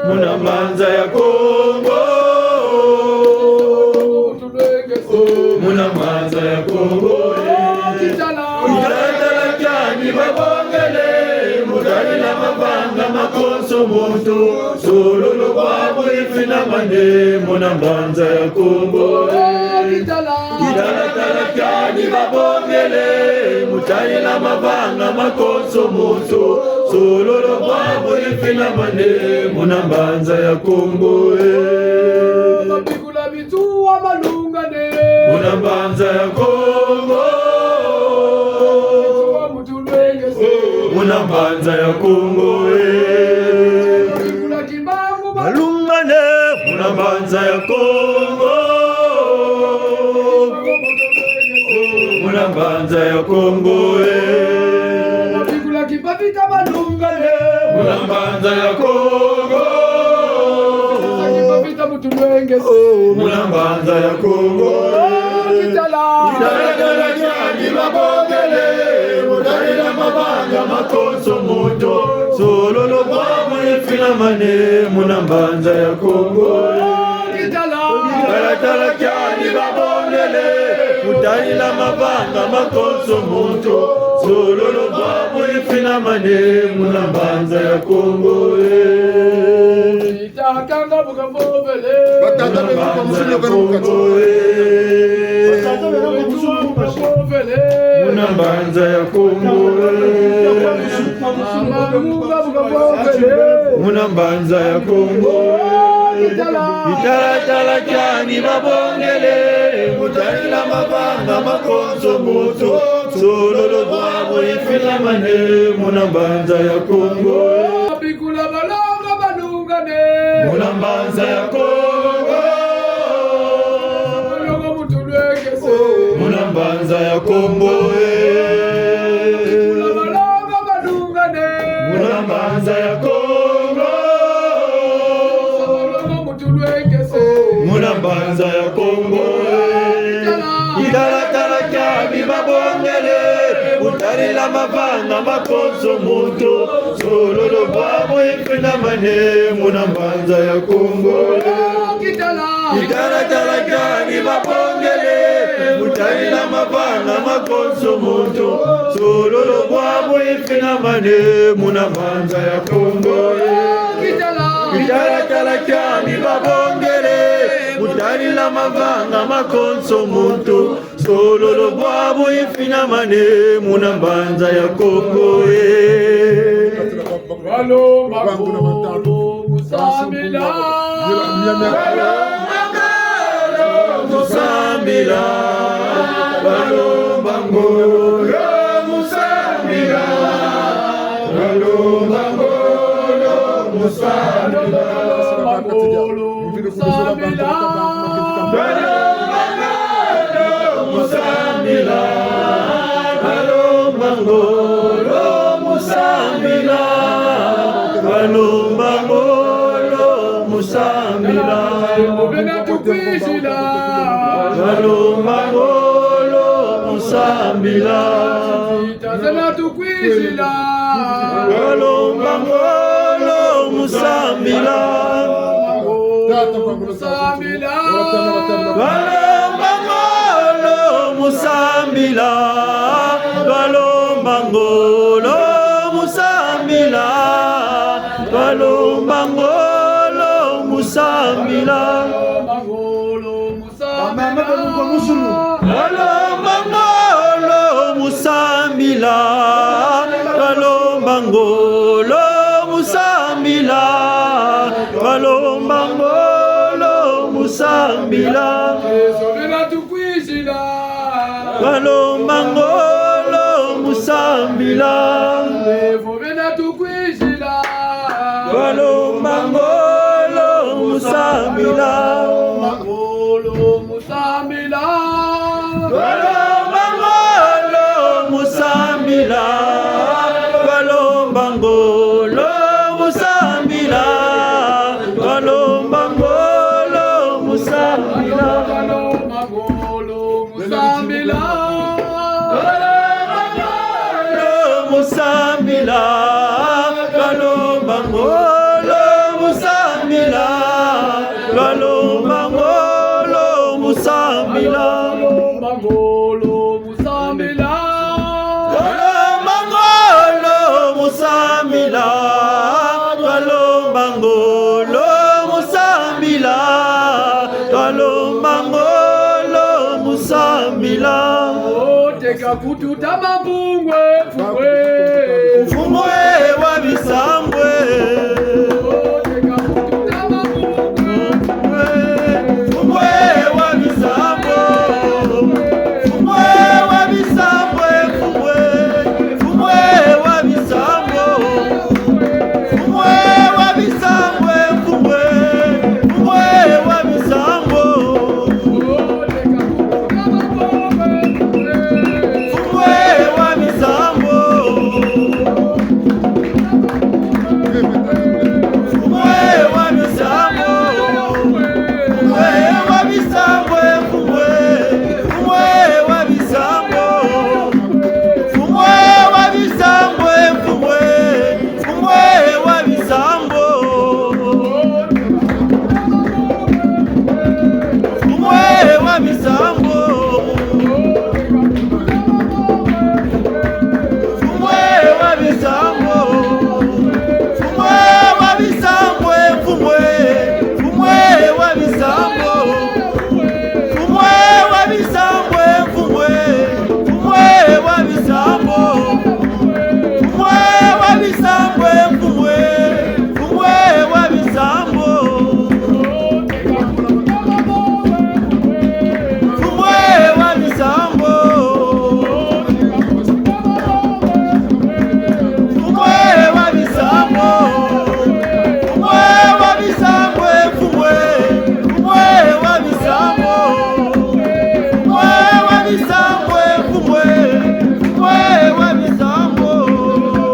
Muna mbanza ya Kongo. Muna mbanza ya Kongo, eh. Kitalatala kiani babongele, mu tadila mavanga ma konso muntu. Sololo bwabu ifinamane, muna mbanza ya Kongo, eh. Kitalatala kiani babongele, mu tadila mavanga ma konso muntu. Sololo bwabu ifinamane, muna mbanza ya Kongo, eh. Babikula bituwa balungane. Muna mbanza ya Kongo. Bituwa mutulwengese. Muna mbanza ya Kongo, eh. Babikula kimbangu balungane. Muna mbanza ya Kongo. Muna mbanza ya Kongo, eh. Babikula kipapita balungane. Muna mbanza ya Kongo. Kipapita mutulwengese. Oh, muna mbanza ya Kongo, eh. Kitala. Kitalatala kiani babongele, mu tadila mavanga ma konso muntu. Sololo bwabu ifinamane, muna mbanza ya Kongo, eh. Kitalatala kiani babongele, mu tadila mavanga ma konso muntu. Sololo bwabu ifinamane, muna mbanza ya Kongo, eh. Batata beno kwa musulu kana mu kati. Batata beno kwa musulu kana mu kati. Muna mbanza ya Kongo. Muna mbanza ya Kongo. Kitalatala kiani babongele, mu tadila mavanga ma konso muntu. Sololo bwabu ifinamane, muna mbanza ya Kongo. Babikula balongo balungane. Muna mbanza ya Kongo. Balongo mutulwengese. Muna mbanza ya Kongo, eh. Babikula balongo balungane. Muna mbanza ya Kongo. Balongo mutulwengese. Muna mbanza ya Kongo, eh. Kitalatala kiani babongele, mu tadila mavanga ma konso muntu. Sololo bwabu ifinamane, muna mbanza ya Kongo. Kitalatala kiani babongele, mu tadila mavanga ma konso muntu. Sololo bwabu ifinamane, muna mbanza ya Kongo. Kitalatala kiani babongele, mu tadila mavanga ma konso muntu. Sololo bwabu ifinamane, muna mbanza ya Kongo, eh. Balomba ngolo mu sambila. Balomba ngolo mu sambila. Balomba ngolo mu sambila. Balomba ngolo mu sambila. Balomba ngolo mu sambila. Balomba ngolo mu sambila. Balomba ngolo mu sambila. Balomba ngolo mu sambila. Balomba ngolo mu sambila. Balomba ngolo mu sambila. Balomba ngolo mu sambila. Balomba ngolo mu sambila. Balomba ngolo mu sambila. Balomba ngolo mu sambila. Balomba ngolo mu sambila. Balomba ngolo mu sambila. Balomba ngolo mu sambila. Balomba ngolo mu sambila. Sambila. Balomba ngolo mu sambila. Balomba ngolo mu sambila. Balomba ngolo mu Musambila. Musambila. Musambila. Twalomba ngolo, musambila. Twalomba ngolo, musambila. Twalomba ngolo, musambila. Twalomba ngolo, musambila. Twalomba ngolo, musambila. Twalomba ngolo, musambila. Oteka kututa mamvungwe, mvungwe. Mvungwe wa bisambwe. Oteka kututa mamvungwe. Mvungwe wa bisambwe. Mvungwe wa bisambwe, mvungwe. Mvungwe wa bisambwe. Mvungwe wa bisambwe, mvungwe. Mvungwe wa bisambwe. Mvungwe wa bisambwe. Mvungwe wa bisambwe. Mvungwe wa bisambwe, mvungwe. Mvungwe wa bisambwe. Mvungwe wa bisambwe, mvungwe. Mvungwe wa bisambwe. Mvungwe wa bisambwe. Mvungwe wa bisambwe. Mvungwe wa bisambwe, mvungwe. Mvungwe wa bisambwe. Mvungwe wa bisambwe, mvungwe. Mvungwe wa bisambwe. Mvungwe wa bisambwe, mvungwe. Mvungwe wa bisambwe. Mvungwe wa bisambwe. Mvungwe wa bisambwe. Mvungwe wa bisambwe, mvungwe. Mvungwe wa bisambwe. Mvungwe wa bisambwe, mvungwe. Mvungwe wa bisambwe.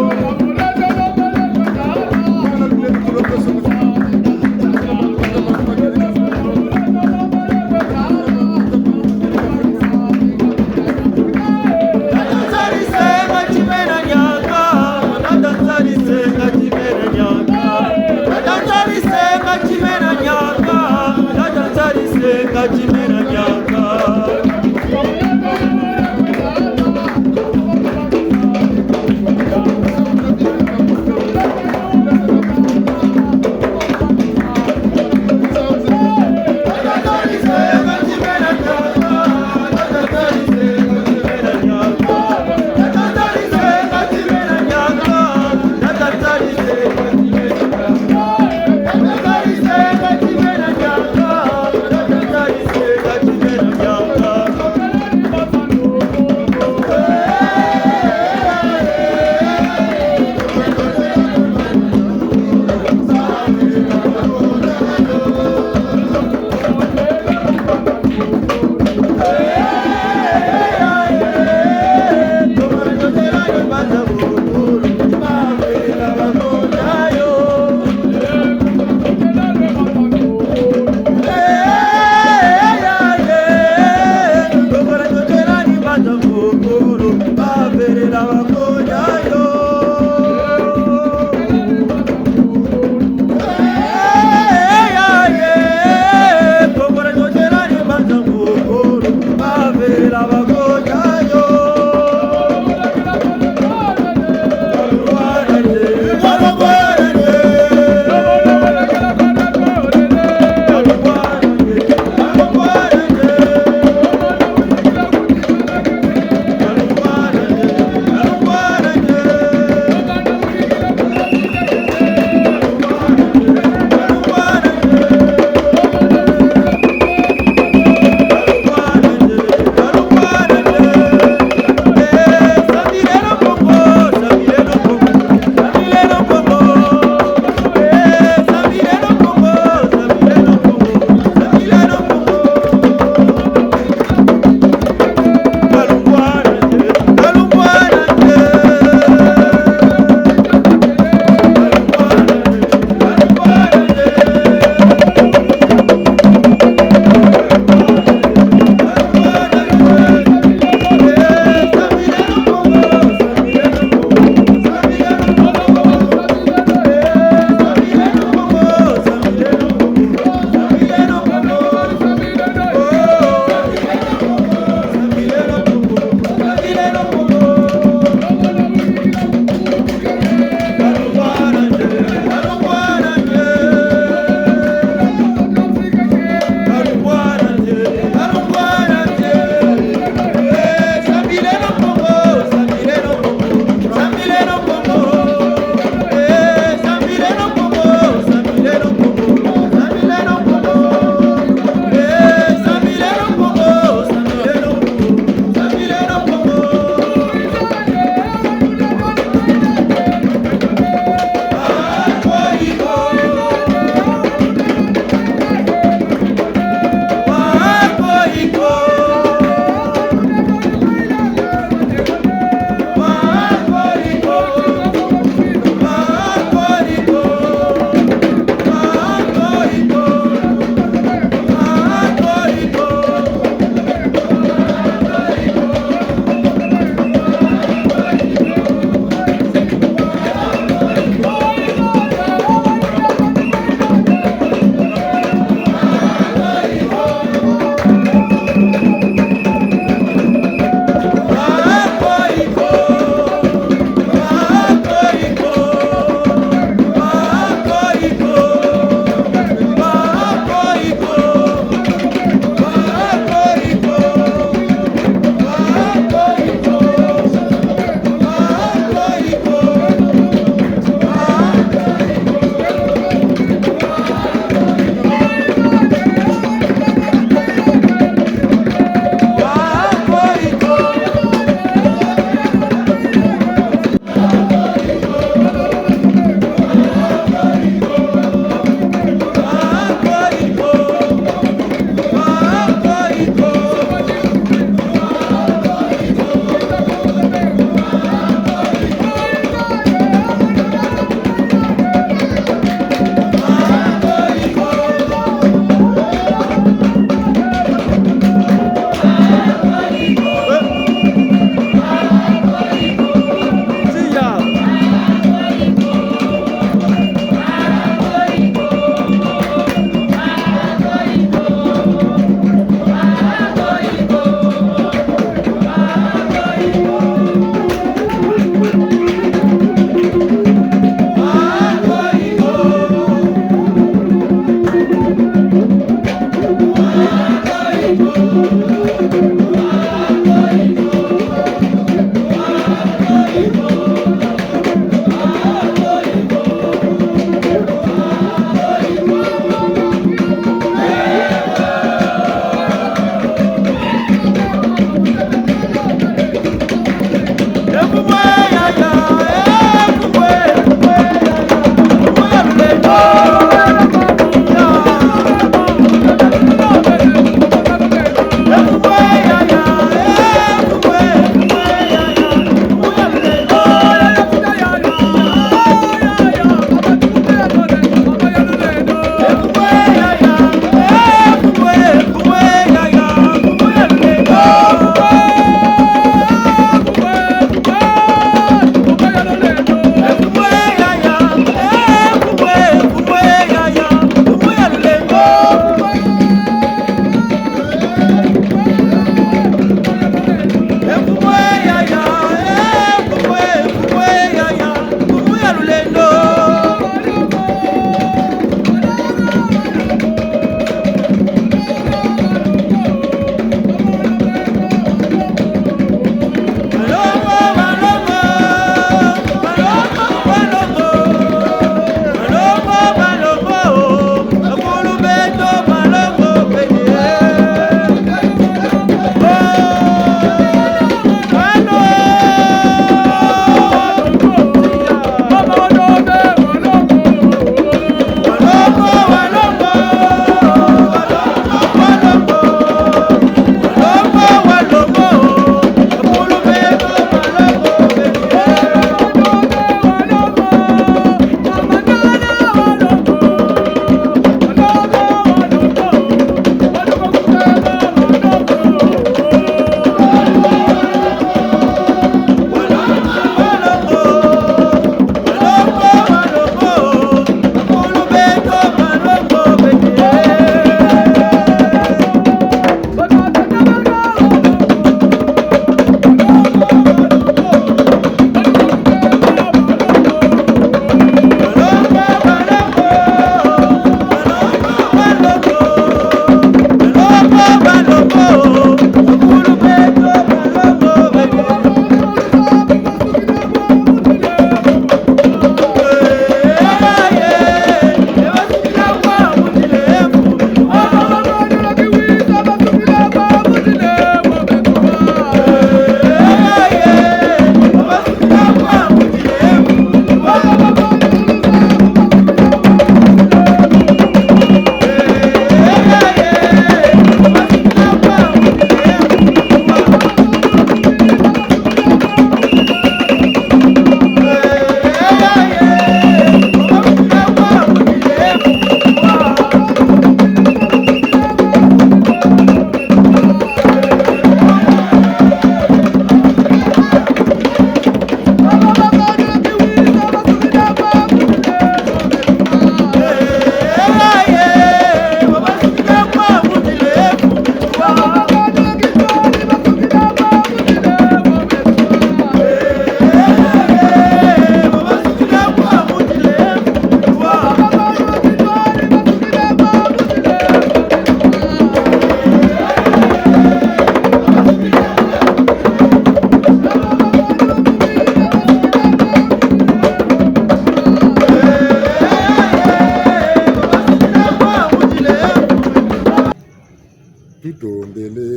Tutondele.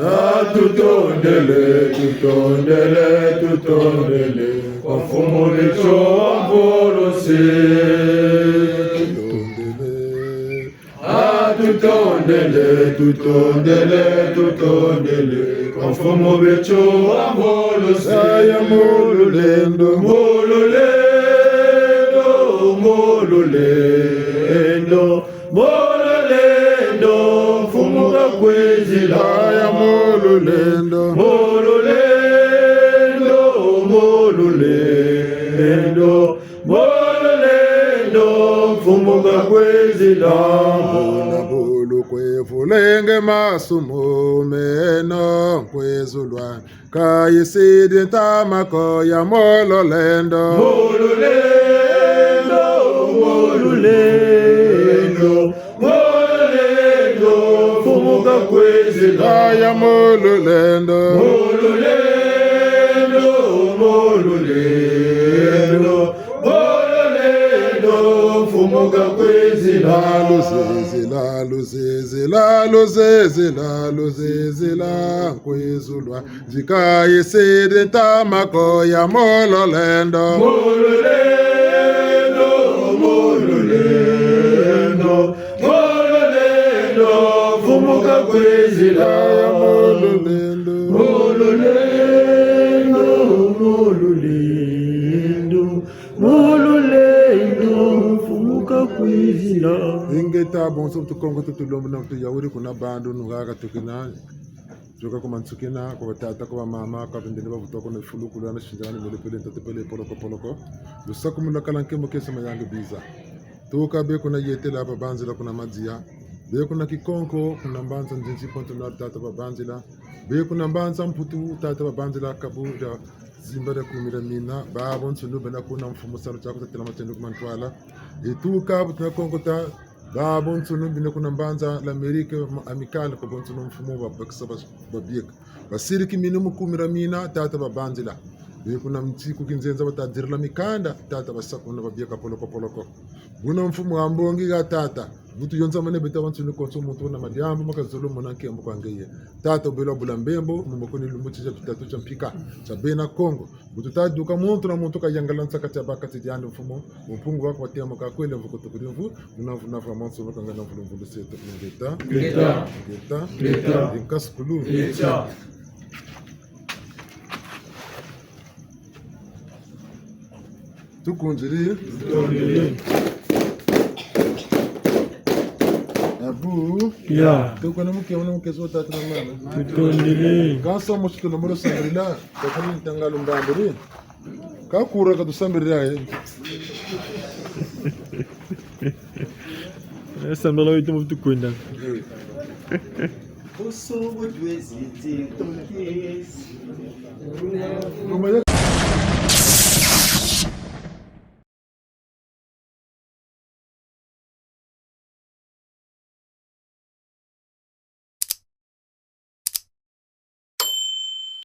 Ah, tutondele, tutondele, tutondele kwa Mfumu beto wa Mvolosi. Tutondele. Ah, tutondele, tutondele, tutondele kwa Mfumu beto wa Mvolosi. Yaya mu lulendo. Mu lulendo, mu lulendo. Mu lulendo, Mfumu kakwizila. Yaya mu lulendo. Mu lulendo, mu lulendo. Mu lulendo, Mfumu kakwizila. Buna bulu kwe vulenge masumu meno nkwizulwa. Kayisidi ntama ko ya mu lulendo. Mu lulendo, mu lulendo, mu lulendo. Mfumu kakwizila. Aya mu lulendo. Mu lulendo, mu lulendo, mu lulendo, mfumu kakwizila. Luzizila, luzizila, luzizila, luzizila, nkwizulwa. Nzika yisidi ntama ko ya mu lulendo. Mu lulendo, mu lulendo, mu lulendo, mfumu kakwizila. Mu lulendo. Mu lulendo, mu lulendo, mu lulendo, mfumu kakwizila. Ingeta, bonso tu Kongo tu tulombo na tu yawuri kuna bandu nungaka tukina. Tuka ku mansukina, kwa batata, kwa bamama, kwa bindele bavutu kuna fulu, kulu na shinzani, mele pele, ntete pele, poloko, poloko. Lusakumunu lwakala nkembo kiese mayangi biza. Tuka be kuna Yetela, babanzila kuna Madia. Be kuna Kikonko, kuna mbanza Ndinzi, Pointe-Noire, tata babanzila. Be kuna mbanza Mputu, tata babanzila, kabu dia zimba dia kumi dia mina. Babonsoni bena kuna mfumu salu tia kutatela matiendo ku mantwala. E tuka bu tuna konkota, babonsoni bena kuna mbanza l'Amérique, ma-, Amicale, kwa bonsoni mfumu babakisa ba-, babieka. Basiri kiminu mu kumi dia mina, tata babanzila. Be kuna nsi ku kinzenza batadirila mikanda, tata basakumuna babieka poloko poloko. Buna mfumu wa mbongi ha tata. Butu yonza mane beta bansoni konso muntu na madiambu makazolo mona nkembo kwa ngeye. Tata ubela bula mbembo, mu moko ni lumbu tia bitatu tia mpika, tia bena Kongo. Butu taduka muntu na muntu kayangala nsaka tia baka ti diandi mfumu, mu mpungu waku wa temo kakwele mvuku tukudi mvu, muna mvu na mvu manso maka ngana mvu lumbu luseto ingeta. Ingeta. Ingeta. Ingeta. Inkasukulu. Ingeta. Tukunziri. Tutondele. Abu. Ya. Tukuna muke, muna muke zo tata na mama. Tutondele. Kansa mushikilo muro sambirila, kakani ntanga lumbambiri. Kakura katusambirila, eh. Eh, sambala wetu mu tukwenda. Eh. Ngoma ya